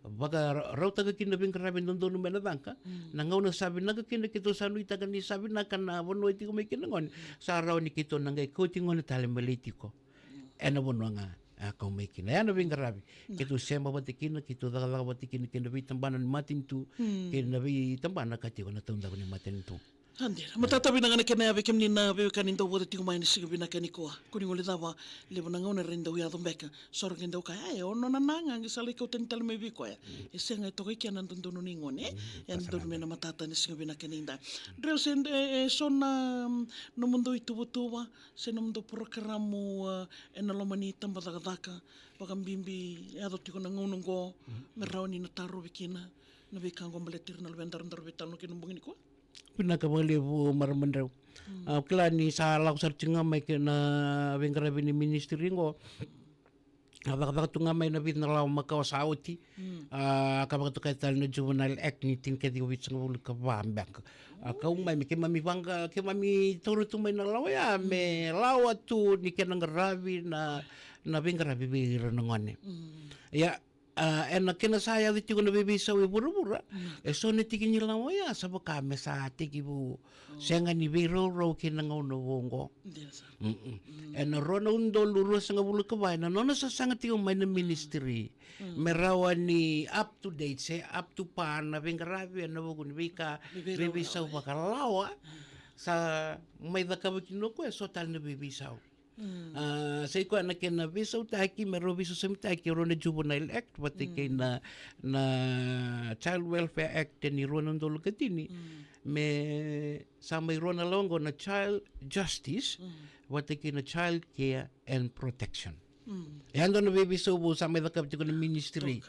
vakarautaka kina na veiqaravi e dodonu me na caka. Na gauna sa vinaka kina, keitou sa nuitaka ni sa vinaka na vanua e tiko mai kina na gone, sa rawa ni keitou na qai kauti gone tale me lai tiko ena vanua ga a kau mai kina. Ya na veiqaravi keitou sema vata kina, keitou cakacaka vata kina kei na veitabana ni matanitu, kei na veitabana ka tiko na taudaku ni matanitu. Sa dina. Matata vinaka na kena ya vei kemuni na veiwekani dau vata tiko mai ena siga vinaka nikua. Ko ni guilecava, levu na gauna era dau yaco beka, so ra qai dau kaya, "Ai, o nona na ga qai sa lai kau tani tale mai vei koya." E sega, e toka i kea na dodonu ni gone, e? Ya na dodonu me na matata ena siga vinaka nidai. Dreu se, e, e, so na, mm, nomudou ituvatuva se nomudou porokaramu, e, ena loma ni tabacakacaka, vakabibi e yaco tiko na gauna oqo, me rawa ni na tarovi kina na veika oqo baleti ira na luveda, daru veitalanoa kina bogi nikua. Vinaka vakalevu, marama Dreu. Mm. Au kila ni sa lako sara tiko ga mai kei na veiqaravi ni ministry qo. A cakacaka tu ga mai na vica na lawa makawa sa oti. Mm. A, ka vakatokai tale na Juvenile Act ni tinikaciwa vitusagavulu ka va beka. A kau mai me keimami vaqa, keimami taura tu mai na lawa ya me lawa tu ni kena qaravi na, na veiqaravi vei ira na gone. Mm. Ia, a, ena kena sa yaco tiko na veiveisau e vuravura, e so na tiki ni lawa ya sa vaka me sa tekivu sega ni veiraurau kei na gauna vou oqo. Dina sara. Mm-mm. Ena rua na udolu ruasagavulu ka va, ena nona sasaga tiko mai na ministry me rawa ni up to date se up to par na veiqaravi ena vuku ni veika veiveisau vakalawa. Sa mai cakava kina o koya e so tale na veiveisau. Mm. A, sa i koya na kena veisautaki me rau veisosomitaki e rua na Juvenile Act vata kei na, na Child Welfare Act ni rua na udolu ka tini. Mm. Me sa mai rua na lawa oqo, na child justice vata kei na child care and protection. Mm. E a dua na veiveisau vou sa mai cakava tiko na ministry.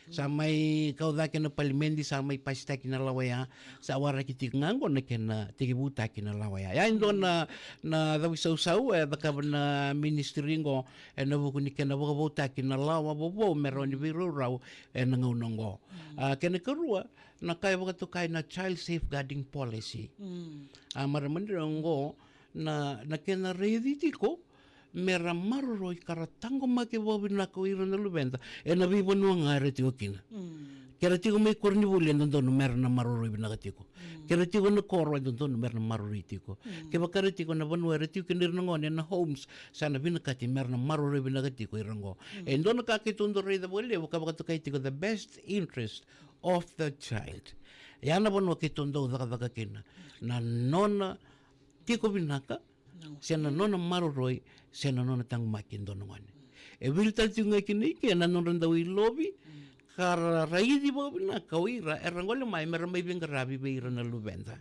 Sa mai kau cake na palimedi, sa mai pasitaki na lawa ya, sa waraki tiko ga oqo na kena tekivutaki na lawa ya. Ya e dua na, na causausau e cakava na ministry oqo ena vuku ni kena vakavoutaki na lawa vovou me rawa ni veiraurau ena gauna oqo. Mm. A, kena karua, na ka e vakatokai na child safeguarding policy. Mm. A, marama Dreu, oqo na, na kena raici tiko me ra maroroi ka ra taqomaki vakavinaka o ira na luveda ena veivanua ga era tiko kina. Mm. Ke ra tiko mai koronivuli, e dodonu me ra na maroroi vinaka tiko. Mm. Ke ra tiko na koro, e dodonu me ra na maroroi tiko. Mm. Kevaka ra tiko na vanua era tiko kina ira na gone, na homes, sa na vinakati me ra na maroroi vinaka tiko ira oqo. Mm. E dua na ka keitou dau raica vakalevu ka vakatokai tiko the best interest of the child. Ya na vanua keitou dau cakacaka kina, na nona tiko vinaka, se na nona maroroi, se na nona taqomaki e dua na gone. E wili tale tiko ga kina i ke na nodra dau ilovi, ka ra raici vakavinaka o ira era gole mai me ra mai veiqaravi vei ira na luveda.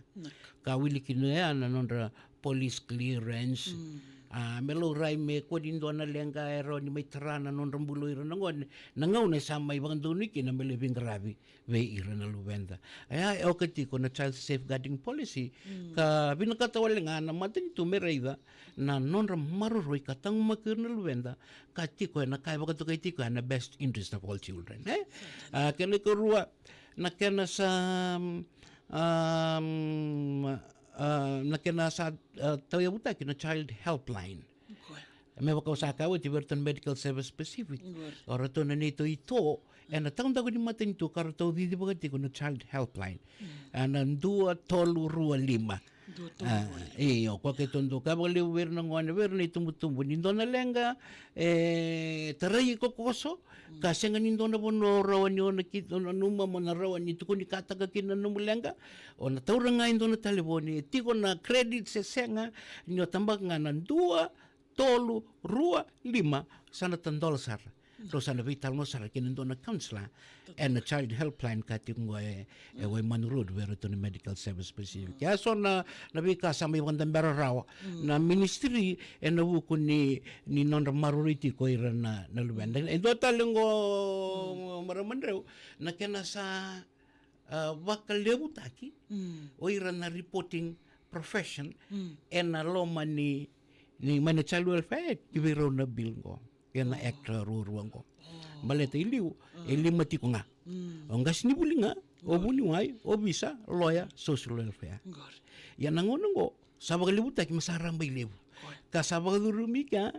Ka wili kina ya na nodra police clearance. Mm. A, me laurai me kua ni dua na leqa e rawa ni mai tara na nodra bula o ira na gone na gauna e sa mai vakadonui kina me lai veiqaravi vei ira na luveda. Ia, e oka tiko na child safeguarding policy. Mm. Ka vinakata wale ga na matanitu me raica na nodra maroroi ka taqomaki ira na luveda, ka tiko ena ka e vakatokai tiko ya na best interest of all children, e? A, kena ikarua, na kena sa, mm, Um, uh, na kena sa, uh, tauyavutaki na child helpline. Koya. Me vaka au sa kaya oti, vei ratou na medical service specific. Koya. O ratou na neitou ito, ena taudaku ni matanitu ka ratou cicivaka tiko na child helpline. Mm. A, na dua tolu rua lima. Dua tolu rua lima. A, io, koya keitou dau kaya vakalevu vei ira na gone, vei ira na itubutubu. Ni dua na leqa, e, tarai kokoso, ka sega ni dua na vanua o rawa ni o na ki-, o nanuma mo na rawa ni tukunikataka kina na nomu leqa, o na taura ga e dua na talevoni, e tiko na credit se sega, ni o tabaka ga na dua, tolu, rua, lima, sa na tadola sara. Rau sa na veitalanoa sara kei na dua na counsellor ena child helpline ka tiko qo e, e Waimanu Road, vei ratou na medical service specific. Ia so na, na veika sa mai vakadabera rawa na ministry ena vuku ni, ni nodra maroroi tiko ira na, na luveda. E dua tale qo, marama Dreu, na kena sa, a, vakalevutaki o ira na reporting profession ena loma ni, ni mai na child welfare act ki vei rau na bill qo, ena act ruarua qo. Baleta i liu e lima tiko ga. O qasenivuli ga, o vuniwai, o visa, lawyer, social welfare. Ia na gauna qo sa vakalevutaki me sa rabailevu. Ka sa vakacurumi kea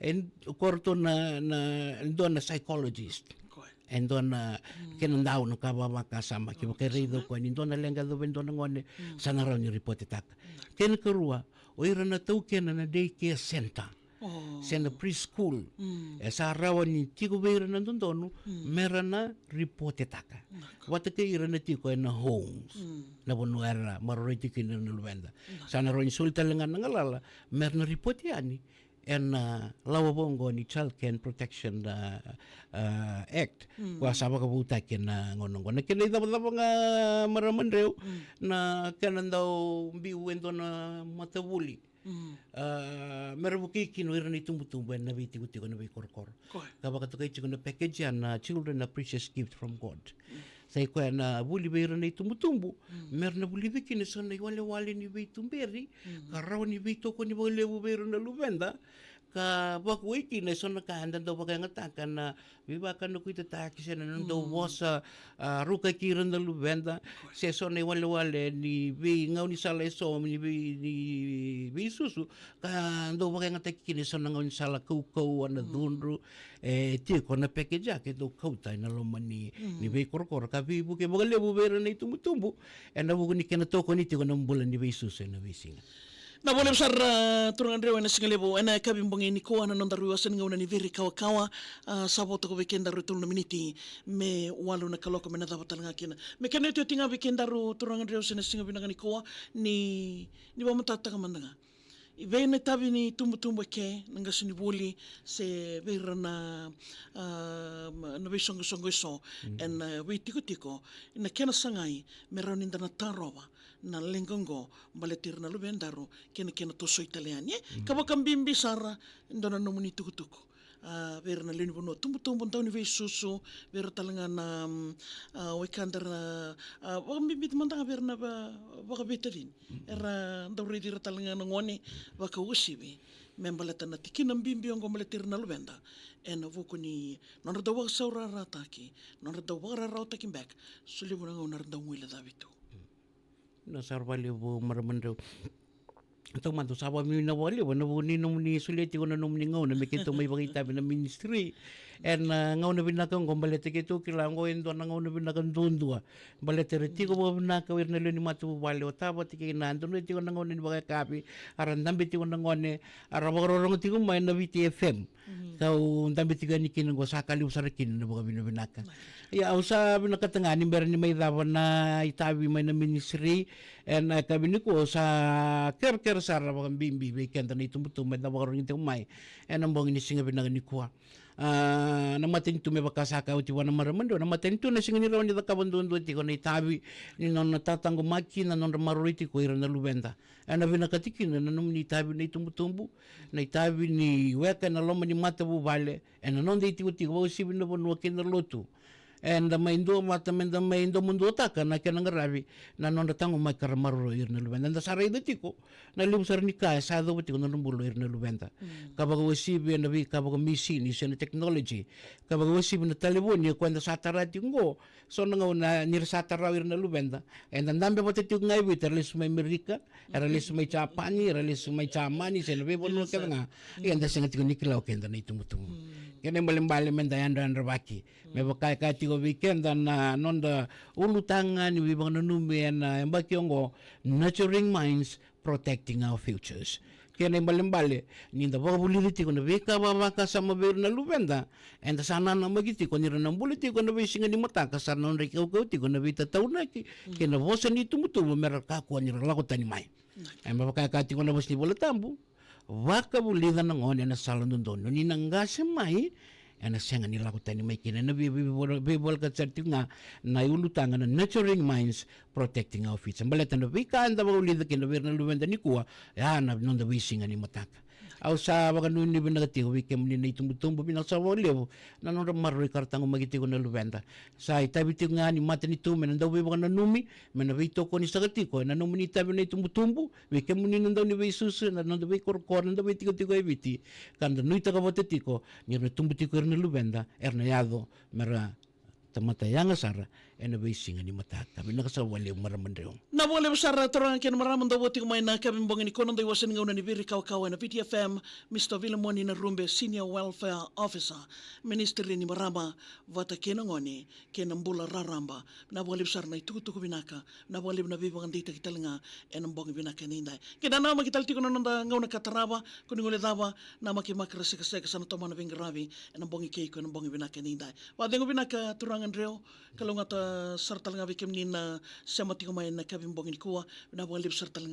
e, ko ratou na, na, dua na psychologist. Koya. E dua na, kena dau na ka vakavakasama, ke vakaraica o koya ni dua na leqa yacova e dua na gone, sa na rawa ni ripotetaka. Kena karua, o ira na taukena na daycare center. Se na preschool. E sa rawa ni tiko vei ira na dodonu, me ra na ripotetaka. Vata kei ira na tiko ena homes. Na vanua era maroroi tiko kina na luveda. Sa na rawa ni soli tale ga na galala, me ra na ripoti yani ena lawa vou qo ni Child Care and Protection, a, a, Act, koya sa vakavoutaki ena gauna qo. Na kena icavacava ga, marama Dreu, na kena dau biu e dua na matavuli. A, me ra vukei kina o ira na itubutubu ena veitikotiko, na veikorokoro. Koya. Ka vakatokai tiko na package ya na Children are Precious Gift from God. Sa i koya na vuli vei ira na itubutubu, me ra na vulica kina eso na iwalewale ni veituberi, ka rawa ni veitokoni vakalevu vei ira na luveda, ka vakuwai kina eso na ka eda dau vakayagataka na veivakanakuitataki se na dau vosa, a, rukaki ira na luveda, se eso na iwalewale ni veigaunisala eso ni vei, ni veisusu, ka dau vakayagataki kina eso na gaunisala kaukauwa, na cudru, e tiko na package ya ke dau kauta ena loma ni, ni veikorokoro ka veivuke vakalevu vei ira na itubutubu ena vuku ni kena tokoni tiko na bula ni veisusu ena veisiga. Na vo levu sara, a, turaga Dreu, ena siga levu, ena yakavi bogi nikua na nodaru iwase ni gauna ni Viri Kawakawa, a, sa vo toka vei kedaru e tolu na miniti me walu na kaloko me na cava tale ga kina. Me kena iotioti ga vei kedaru turaga Dreu se na siga vinaka nikua ni, ni vakamatatataka mada ga. I vei na itavi ni tubutubu eke, na qasenivuli, se vei ira na, a, na veisoqosoqo eso, ena, a, veitikotiko, na kena sagai me rawa ni da na tarova na leqa oqo, baleti ira na luvedaru, kei na kena tosoi tale yani, e? Ka vakabibi sara, e dua na nomuni tukutuku. A, vei ira na lewe ni vanua tubutubu, dau ni veisusu, vei ira tale ga na, mm, a, wekada ra, a, vakabibita mada ga vei ira na va-, vakaveitacini. Era dau raici ira tale ga na gone vakauasivi. Me baleta na tikina bibi oqo baleti ira na luveda. Ena vuku ni nodra dau vakasaurarataki, nodra dau vakararawataki beka, so levu na gauna era dau guilecavi tu. Na sara vakalevu marama Dreu. Taumada au sa vakavinavinaka vakalevu ena vuku ni nomuni solia tiko na nomuni gauna me keitou mai vakaitavi na ministry. Ena, a, gauna vinaka oqo baleta keitou kila oqo e dua na gauna vinaka duadua. Baleta era tiko vakavinaka o ira na lewe ni matavuvale, o tavata kei na donu e tiko na gauna ni vakayakavi, a ra dabe tiko na gone, a ra vakarorogo tiko mai na Viti F M. Kau dabe tiko yani kina oqo sa ka levu sara kina na vakavinavinaka. Ia, au sa vinakata ga ni bera ni mai cava na itavi mai na ministry ena yakavi nikua, au sa kerekere sara vakabibi vei keda na itubutubu eda vakarorogo tiko mai ena bogi ni siga vinaka nikua. A, na matanitu, me vaka sa kaya oti vua na marama Dreu, na matanitu na sega ni rawa ni cakava duadua tiko na itavi ni nona tataqomaki na nodra maroroi tiko ira na luveda. Ena vinakati kina na nomuni itavi na itubutubu, na itavi ni weka ena loma ni matavuvale, ena noda itikotiko vakauasivi na vanua kei na lotu. eda mai duavata meda mai domoduataka na kena qaravi na nodra taqomaki ka ra maroroi ira na luveda. Eda sa raica tiko na levu sara ni ka e sa yacova tiko na nodra bula o ira na luveda. Mm. Ka vakauasivi ena veika vakamisini se na technology, ka vakauasivi na talevoni e koya eda sa tara tiko oqo. So na gauna ni ra sa tara o ira na luveda, eda dabe vata tiko ga e Viti, era lesu mai Amerika, era lesu mai Japani, era lesu mai Jamani, se na veivanua kece ga. Ia eda sega tiko ni kila o keda na itubutubu. Mm. Kena ibalebale meda yadrayadravaki. Me vaka e kaya tiko vei keda na noda ulutaga ni veivakananumi ena yabaki oqo, Nurturing Minds, Protecting Our Futures. Kena ibalebale, ni da vakavulica tiko na veika vakavakasama vei ira na luveda, eda sa nanamaki tiko ni ra na bula tiko ena veisiga ni mataka, sa na nodra ikaukau tiko na veitataunaki kei na vosa ni itubutubu me ra kakua ni ra lako tani mai. E me vaka e kaya tiko na vosa ni Vola Tabu, vakavulica na gone ena sala dodonu, ni na qase mai ena sega ni lako tani mai kina. Ena vei-, vei-, veivolekati sara tiko ga na iulutaga na Nurturing Minds, Protecting Our Future. Baleta na veika eda vakavulica kina vei ira na luveda nikua, ya na noda veisiga ni mataka. Au sa vakanuinui vinaka tiko vei kemuni na itubutubu, vinaka sara vakalevu na nodra maroroi ka ra taqomaki tiko na luveda. Sa itavi tiko ga ni matanitu me na dau veivakananumi, me na veitokoni saka tiko ena nomuni itavi na itubutubu, vei kemuni na dau ni veisusu, na noda veikorokoro, na noda veitikotiko e Viti, ka da nuitaka vata tiko ni ra na tubu tiko ira na luveda, era na yaco me ra tamata yaga sara ena veisiga ni mataka. Vinaka sara vakalevu marama Dreu. Na vakalevu sara turaga kei na marama dau votiko mai na kavi bogi nikua, na dau iwase ni gauna ni Viri Kawakawa ena Viti F M, Mister Vilemoni Narube, Senior Welfare Officer, Ministry ni Marama vata kei na Gone kei na Bula Raraba. Na vakalevu sara na itukutuku vinaka, na vakalevu na veivakadeitaki tale ga ena bogi vinaka edaidai. Keda namaki tale tiko na noda gauna ka tarava, ko ni guilecava na makimaki ra sekaseka sa na tomana veiqaravi ena bogi kei ko ena bogi vinaka edaidai. Vakacegu vinaka turaga Dreu, kalougata sara tale ga vei kemuni na sema tiko mai na kavi bogi nikua, na vakalevu sara tale ga